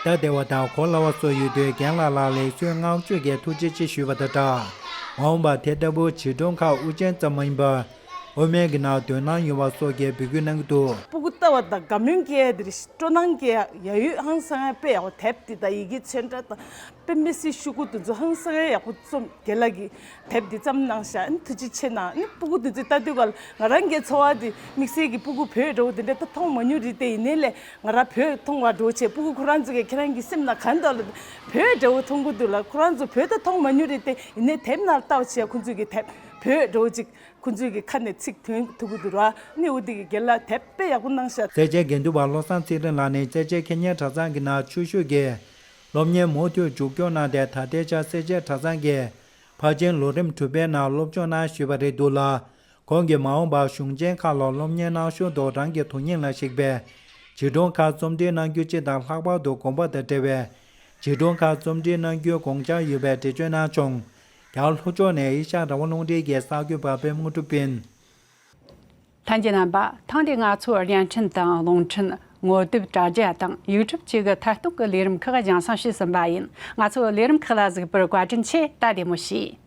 བལྟ་བདེ་བ་དང་གོ་སླ་བ་བཟོ་ཡོད་དུས། རྒན་ལགས་ལ་ལེགས་གསོལ་བསྔགས་བརྗོད་ཀྱི་ཐུགས་རྗེ་ཆེ་ཞུས་པ་དང་སྦྲགས། མ་འོངས་པར་དེ་ལྟ་བུའི་བྱིས་སྒྲུང་ཁག་དབུ་ཅན་ཙམ་མ་ཡིན་པར་དབུ་མའི་གི་ནང་འདོན་གནང་ཡོང་བ་སོགས་ཀྱི་འབོད་སྐུལ་གནང་གི་འདུག། སྤུ་གུ་ལྟ་བ་དང་དགའ་མོས་སྐྱེ་ཡ་དེ་རེད། སྤྲོ་སྣང་སྐྱེ་ཡ། ཡ་ཡོད་ཧང་སང་ཡ། དཔེ་ཡག་པོ། དེབ་འདི་དང་ཡི་གེ་ཆོས་འདྲ་དང་དཔེ་མི་སྲིད་ཤོག་གུ་འདི་ཚོ་ཧང་སང་ཡ་ཡག་པོ་རྩོམ། རྒན་ལགས་ཀྱིས་དེབ་འདི་བརྩམས་གནང་ཤག། ཨ་ནི་ཐུགས་རྗེ་ཆེ་གནང་། ཨ་ནི་སྤུ་གུ་འདི་ཚོས་ལྟ་དུས་ག་ལ་ང་རང་གི་ཚོར་བ་འདི་དམིགས་བསལ་གྱི་སྤུ་གུ་བོད་འདྲ་བོ་འདི་འདྲ་ད་མཐོང་མ་མྱོང་རེད་དེ། ཡིན་ནའི་ལས་ང་རང་བོད་མཐོང་བ་འདྲ་བོ་བྱས། སྤུ་གུ་ཁོ་རང་ཚོ་གིས་ཁྱེད་རང་གི་སེམས་ནང་ག་འདྲ་ལ་བོད་འདྲ་བོ་མཐོང་གི་འདུག་ལ། ཁོ་རང་ཚོ་བོད་ད་མཐོང་མ་མྱོང་རེད་དེ། ཡིན་ནའི་དེབ་ནང་ལ་ལྟ་བ་བྱས། ཁོ་ཚོས་ཀྱི་དེབ་བོད་འདྲ་བོ་ཅིག་ཁོ་ཚོའི་གི་ཁ་ནས་ཚིག་ཐོན་ཐུབ་ཀྱི་འདུག་ར། ནི་འོ་དེ་གི་རྒན་ལགས་དེབ་དཔེ་ཡག་པོ་གནང་ཤག། སེར་སྐྱའི་དགེ་འདུན་པ་བློ་བཟང་ཚེ་རིང་ལགས་ནི་སེར་སྐྱའི་ཁེ་ཉན་གྲྭ་ཚང་གི་ནང་ཆོས་ཞུགས་ཀྱིས་སློབ་གཉེར་མུ་མཐུད་མཇུག་སྐྱོང་གནང་སྟེ། ད་ལྟའི་ཆར་སེར་སྐྱའི་གྲྭ་ཚང་གི་ཕར་ཕྱིན་ལོ་རིམ་དྲུག་པའི་ནང་སློབ་སྦྱོང་གནང་བཞིན་པ་རེད་འདུག་ལ། ཁོང་གིས་མ་འོངས་པར་གཞུང་ཆེན་ཁག་ལ་སློབ་གཉེར་གནང་ཞོར་དུ། རང་གི་དོན་སྙིང་ལ་གཞིགས་པའི་བྱིས་སྒྲུང་ཁག་རྩོམ་སྒྲིག་གནང་རྒྱུ་སྤྱི་དང་། ལྷག་པར་དུ་དགོན་པ་དང་འབྲེལ་བའི་བྱིས་སྒྲུང་ཁག་རྩོམ་སྒྲིག་གནང་རྒྱུའི་དགོངས་འཆར་ཡོད་པའི་འགྲེལ་བརྗོད་གནང་བྱུང་། རྒྱ་གར་ལྷོ་ཕྱོགས་ནས་ཨེ་ཤ་ཡ་རང་དབང་རླུང་འཕྲིན་གྱི་གསར་འགོད་པ་པད་མ་དངོས་གྲུབ་ཡིན། ལྷན་རྒྱས་རྣམ་པ། ཐེངས་འདིའི་ང་ཚོའི་བརྙན་འཕྲིན་དང་རླུང་འཕྲིན་ ངོ་དེབ་དྲ་རྒྱ་དང་ཡུ་ཊུབ་བཅས་ཀྱི་ཐད་གཏོང་གི་ལས་རིམ་ཁག་རྒྱང་སྲིང་བྱས་ཟིན་པ་ཡིན། ང་ཚོ་ལས་རིམ་ཁག་ལ་གཟིགས་པར་བཀའ་དྲིན་ཆེ། ད་བདེ་མོ་བྱོས།